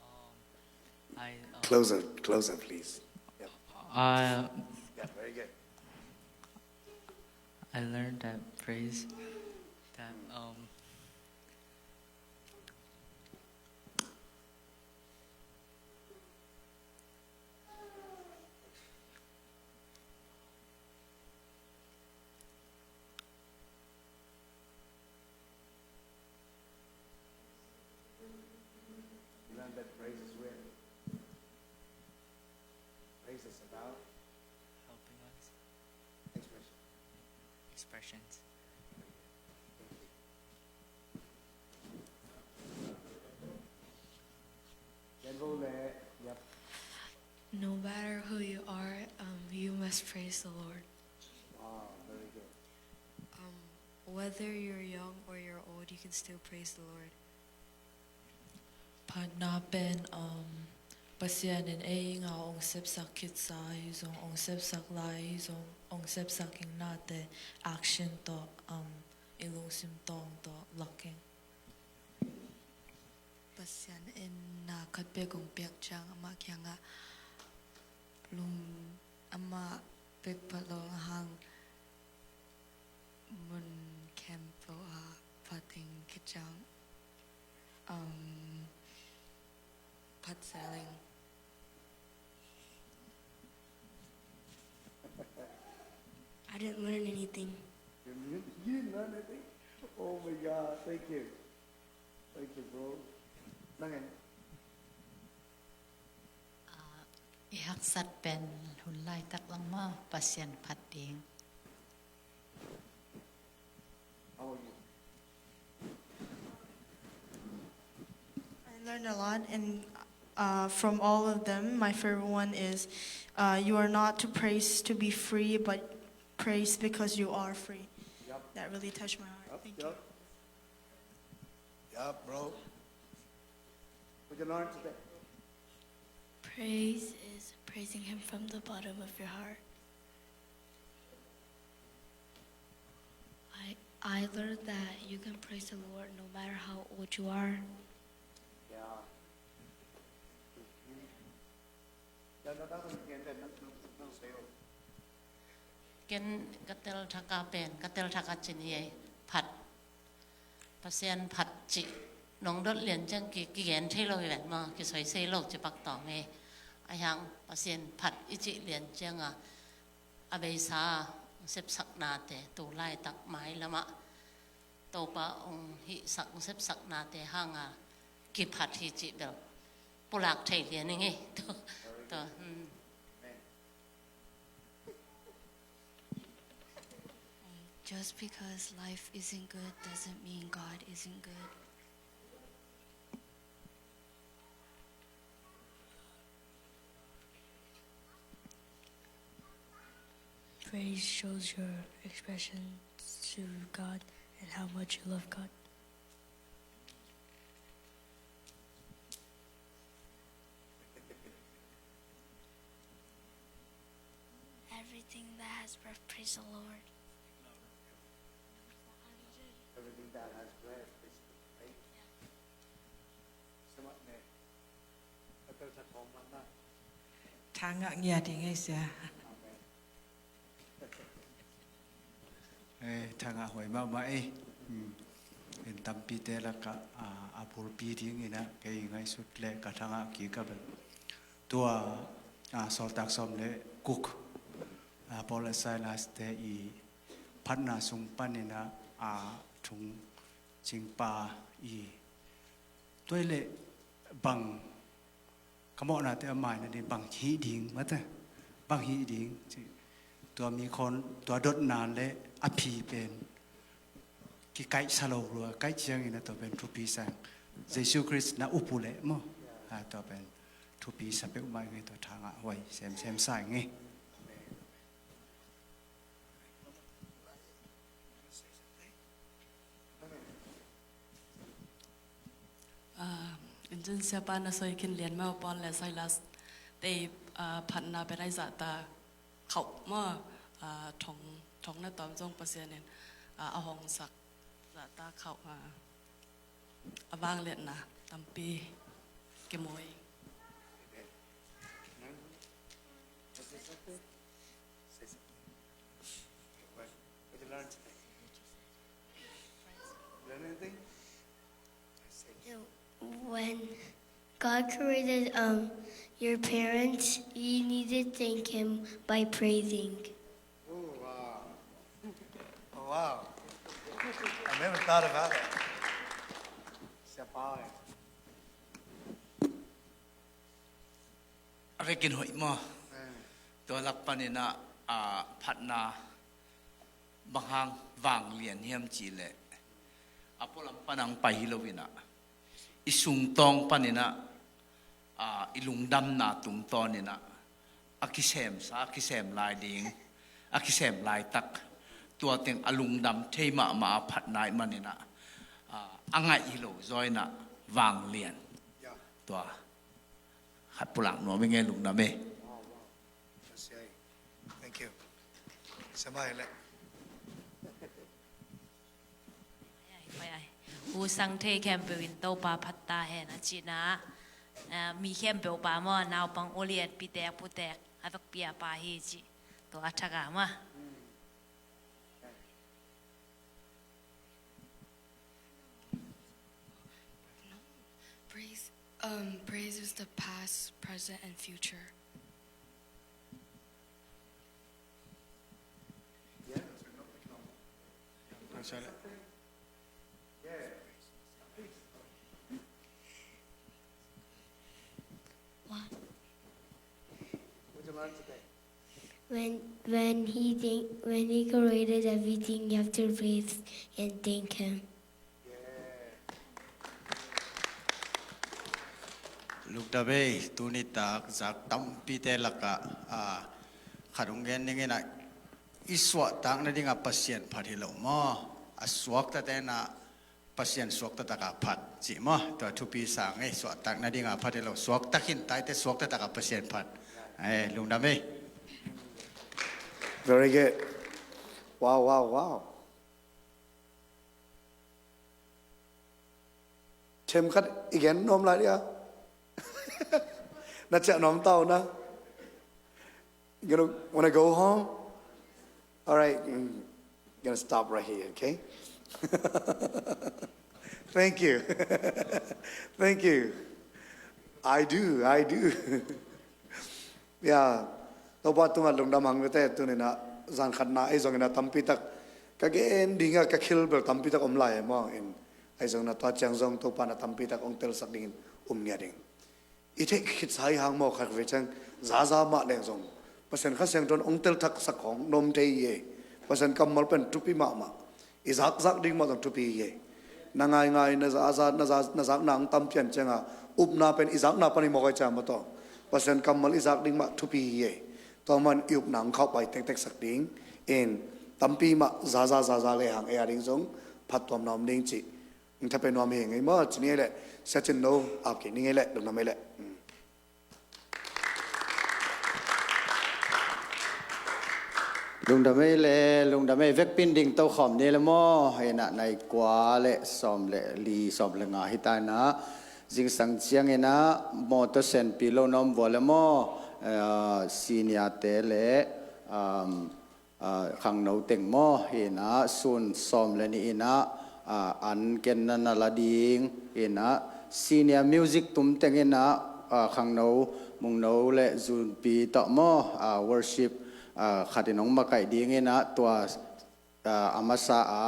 Um, I, um, closer, closer, please. Yep. Uh, yeah, very good. I learned that praise that, um, You learned that praise is where? Praise is about helping us. Expression. Expressions. Thank you. Then who le-, yep. No matter who you are, um, you must praise the Lord. Wow, very good. Um, whether you're young or you're old, you can still praise the Lord. Phatna pen, um, Pasian in ei nga ong sepsak khitsa ahi zong, ong sepsak lai ahi zong, ong sepsak ingnate action tawh, um, i lungsim tawng tawh lak ing. Pasian in na khat pek ong piak ciang amah kiangah lung Amah bek peuh lo hang mun khempeuh ah phat ding kiciang, um, phat sailing. I didn't learn anything. You didn't, you didn't learn anything? Oh my God, thank you. Thank you, bro. Nang en. Ah, i haksat pen hun laitak lang maw, Pasian phat ding. How are you? I learned a lot, and, uh, from all of them, my favorite one is, uh, "You are not to praise to be free, but praise because you are free." Yup. That really touched my heart. Yup, thank you. Yup. Yup, bro. What you learn today? Praise is praising Him from the bottom of your heart. I, I learned that you can praise the Lord no matter how old you are. Yeah. Ken ka tel thak a pen, ka tel thak a cin hi ei, phat. Pasian phat cih nong dot lian ciang ki, kigen thei lo hi ven maw, kisoisei lo ci pak tawng ei. A hiang Pasian phat i cih lian ciang a, a beisa sepsaknate tu laitak mailam ah Topa hong hihsak sepsaknate hang a kiphat hi cih bel pulak thei lian ing ei. Tua, tua, hmm. Just because life isn't good doesn't mean God isn't good. Praise shows your expression to God and how much you love God. Everything that has breath, praise the Lord. Everything that has breath, praise the Lord. Tha ngah ngiat ding ei sia. Eh, tha ngah huai mahmah ei. Hmm. En tampite lakah, ah, a bulpi dingin ah kei ngaihsut leh ka tha ngah kik a bel tua, ah, Sawltak sawm le guk, ah, Paul le Silas te i phatna sung panin ah, ah, thung cingpa i tua i leh bang ka mawhnate a maina ding bang hih ding mate, bang hih ding ci. Tua mi khon, tua dotna le a phi pen kikaihsa lo lua, kaih ciangin a tua pen thupi sa ing. Jesu Khrist na up uh leh maw, a tua pen thupi sa peuhmah ing ei, tua tha ngah huai semsem sa ing ei. Ah, in cun siapa na soi khin lian maw, Paul le Silas te, ah, phatna pen ai zahta khauh maw, ah, thong, thong na tawm zong Pasian in, ah, a hong sak zahta khauh, ah, a vangliatna tampi kimu ing. What, what you learn today? Learn anything? When God created, um, your parents, you need to thank Him by praising. Oh, wow. Oh, wow. I never thought about that. Siapa eh? A vekin hoih maw? Tua lak panin ah, ah, phatna bang hang vanglian hiam cih leh a pualam pan hong pai hi loin ah, i sungtawng panin ah, ah, i lungdamna tungtawnin ah, a kisemsa, a kisem lai ding, a kisem laitak, tua teng a lungdam thei mahmah a phatna ahih manin ah, ah, a ngaih hi lo zaw in ah vanglian. Tua khat pulak nuam ing ei, lungdam ei. Thank you. Samai le. Pai ai, pai ai. U sang thei khempeuh in Topa phat ta hen a cihna, ah, mi khempeuh pa maw, naupang ulian, pitek putek, a vekpi a pa hi cih tua a thak a mah. Praise, um, praise is the past, present, and future. One. When, when he think, when he created everything, you have to praise and thank him. Lungdam ei, tuni tak zak tampite lakah, a, khat hong gen ning in ah, i suahtak nadingah Pasian phat hi lo maw? A suaktate in ah Pasian suakta takah phat cih maw? Tua thupi sang ei, suahtak nadingah phat hi lo, suakta khin taite, suakta takah Pasian phat. Ei, lungdam ei. Very good. Wow, wow, wow. Themkhat i gen nuam lai dia. Na ciah nuam tau na. You gonna, wanna go home? All right, mm, gonna stop right here, okay? Thank you. Thank you. I do, I do. Ya, Topa tungah lungdam hang vete, tuni in ah zan khatna ei zongin ah tampi tak ka gen dingah ka khil bel tampi tak om lai maw in, ei zongin ah tua ciang zong Topa in ah tampi tak hong telsak dingin um ngiat ding. I theih khitsa i hang maw, khat vei ciang zaza mah leng zong Pasian Kha Siangtho in hong telthaksak hong nuam thei hi ei. Pasian kammal pen thupi mahmah. I zakzak ding mah zong thupi hi ei. Na ngaingai, na za, za, na za, na zakna hong tam pian ciangah upna pen i zakna pan hi mawk ei ciang maw taw. Pasian kammal i zak ding mah thupi hi ei. Tua man i upna hong khauhpai tekteksak ding in tampi mah zaza zaza le hang ei a ding zong phattuamna om ding cih. Nthape nuam hi ngei maw, ci ni ei leh, Sia Cin No, ap kik ni ei leh, lungdam ei leh. Lungdam ei leh, lungdam ei, vekpi in ding tokhawm ni leh maw, hi in ah nai kua leh sawm leh li, sawm leh nga hi ta in ah, zingsang ciangin ah mawtaw senpi lo na om vua leh maw, eh, senior-te leh, um, ah, khangno teng maw, hi in ah, sun sawm leh nih in ah, ah, an ken na na la ding, hi in ah, senior music tum teng in ah, ah, khangno, mungno leh zunpi tawh maw, ah, worship, ah, khat in hong makaih ding in ah, tua, ah, a masa a,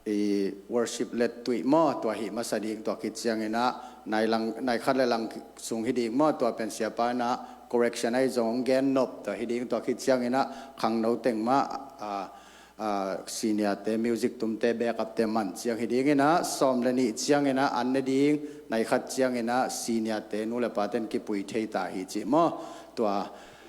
i worship led tuih maw, tua hih masa ding, tua khit ciangin ah, nai lang, nai khat leh lang sung hi ding maw, tua pen siapa in ah correction ahi zong hong gen nop, tua hi ding, tua khit ciangin ah, khangno teng mah, ah, ah, senior-te, music tumte, backup-te man ciang hi ding in ah, sawm leh nih ciangin ah, an ne ding, nai khat ciangin ah, senior-te, nu leh pate'n kipui thei ta hi cih maw, tua,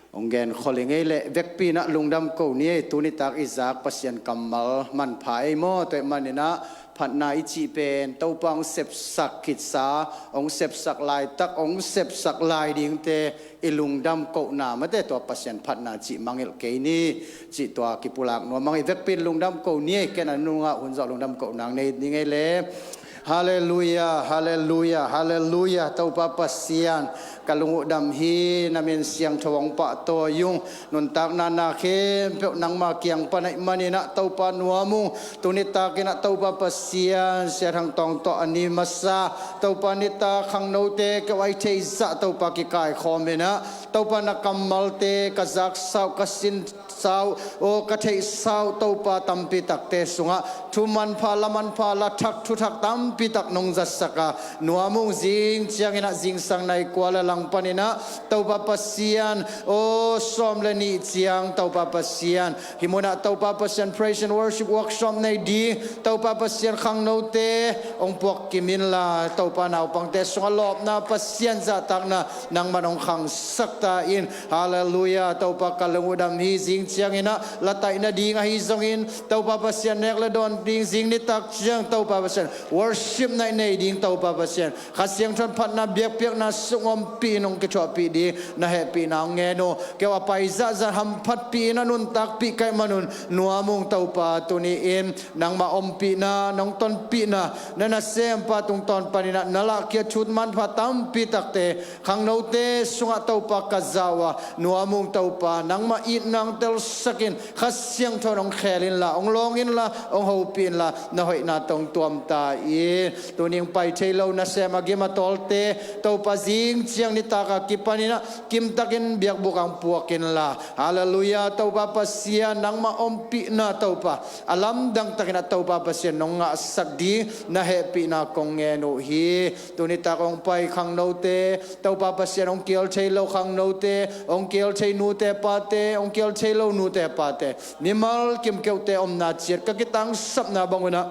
hong gen khol hi ngei leh, vekpi in ah lungdam ko ni ei, tuni tak i zak Pasian kammal manpha ei maw, tua ahih manin ah phatna i cih pen, Topa hong sepsak khitsa, hong sepsak laitak, hong sepsak lai dingte, i lungdam kohna mate, tua Pasian phatna cih mangngilh kei ni, cih tua kipulak nuam hang ei, vekpi in lungdam ko ni ei, ken a nungah hun zawh lungdam kohna nei ni ei leh. Halleluia, halleluia, halleluia. Topa Pasian, ka lung uh dam hi, na min siangtho hong pahtawi ung. Nuntakna na khempeuh nangma kiang pan ahih manin ah Topa nuam ung. Tuni takin ah Topa Pasian, Sia Thang Tawng tawh a ni masa, Topa nitak khangnote keu a i theih zah Topa kikaikhawm in ah, Topa na kammalte ka zaksa uh, ka sin sa uh, aw ka theihsa uh, Topa tampi takte sungah thu manpha, la manpha, la thak, thuthak tampi tak nong zatsak a, nuam ung. Zing ciangin ah zingsang nai kua leh lang panin ah Topa Pasian, aw sawm leh nih ciang Topa Pasian, hih munah Topa Pasian praise and worship workshop nei ding, Topa Pasian khangnote hong puak kim inla, Topa naupangte sungah lawpna, Pasian zahtakna nangman hong khangsak ta in. Halleluia. Topa ka lung uh dam hi, zing ciangin ah la taih nading ahi zongin, Topa Pasian nek leh dawn ding, zing nitak ciang Topa Pasian worship night nei ding, Topa Pasian Kha Siangtho in phatna biakpiakna sung ompih in hong kithuahpih ding na hehpihna hong ngen uh. Keu a pai zahzah hamphatpih in ah nuntakpih ka hih manun nuam ung Topa, tuni-in nangmah ompihna, nong tonpihna, na nasempa tungtawn panin ah na lahkhia thu manpha tampi takte khangnote sungah Topa ka za uh a, nuam ung Topa, nangmah itna hong telsak in, Kha Siangtho in hong khel inla, hong lawng inla, hong hopih inla, na hoihna tawh hong tuam ta in. Tuni hong pai thei lo nasem a gim a tawlte, Topa, zing ciang nitak a kipan in ah kimtakin biakbuk ah hong puak inla. Halleluiah, Topa Pasian, nangmah ompihna Topa, a lamdang takin ah Topa Pasian nong ngahsak ding na hehpihna kong ngen uh hi. Tuni tak hong pai khangnote, Topa Pasian, hong kil thei lo khangnote, hong kil thei nute pate, hong kil thei lo nute pate, mimal kimkeuhte omna ciat ka kitangsapna bang un ah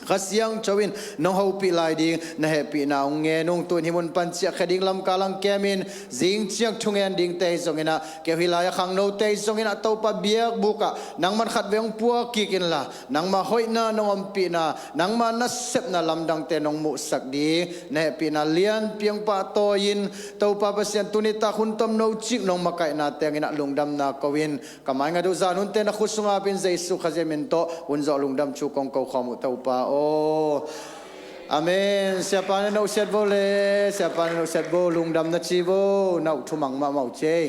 Kha Siangtho in nong hopih lai ding na hehpihna hong ngen ung. Tu-in hih mun pan ciahkhia ding lamkal hong kem in, zing ciang thungen dingte hi zongin ah, keu hih lai-ah khangnote hi zongin ah, Topa, biakbuk ah nangman khatvei hong puak kik inla, nangmah hoihna nong ompihna, nangmah nasepna lamdangte nong muhsak ding na hehpihna lianpi hong pahtawi in, Topa Pasian, tuni tak hun tomno cik nong makaihna teng in ah lungdamna ko in, ka mai ngat uh zan hunte na khut sungah ap in, Jesu Khazih min tawh hun zawh lungdam thu kong ko khawm uh, Topa aw. Amen. Siapa na nohsiat vo le, siapa na nohsiat vo, lungdam na ci vo, na uh thumang mahmah uh ci ei.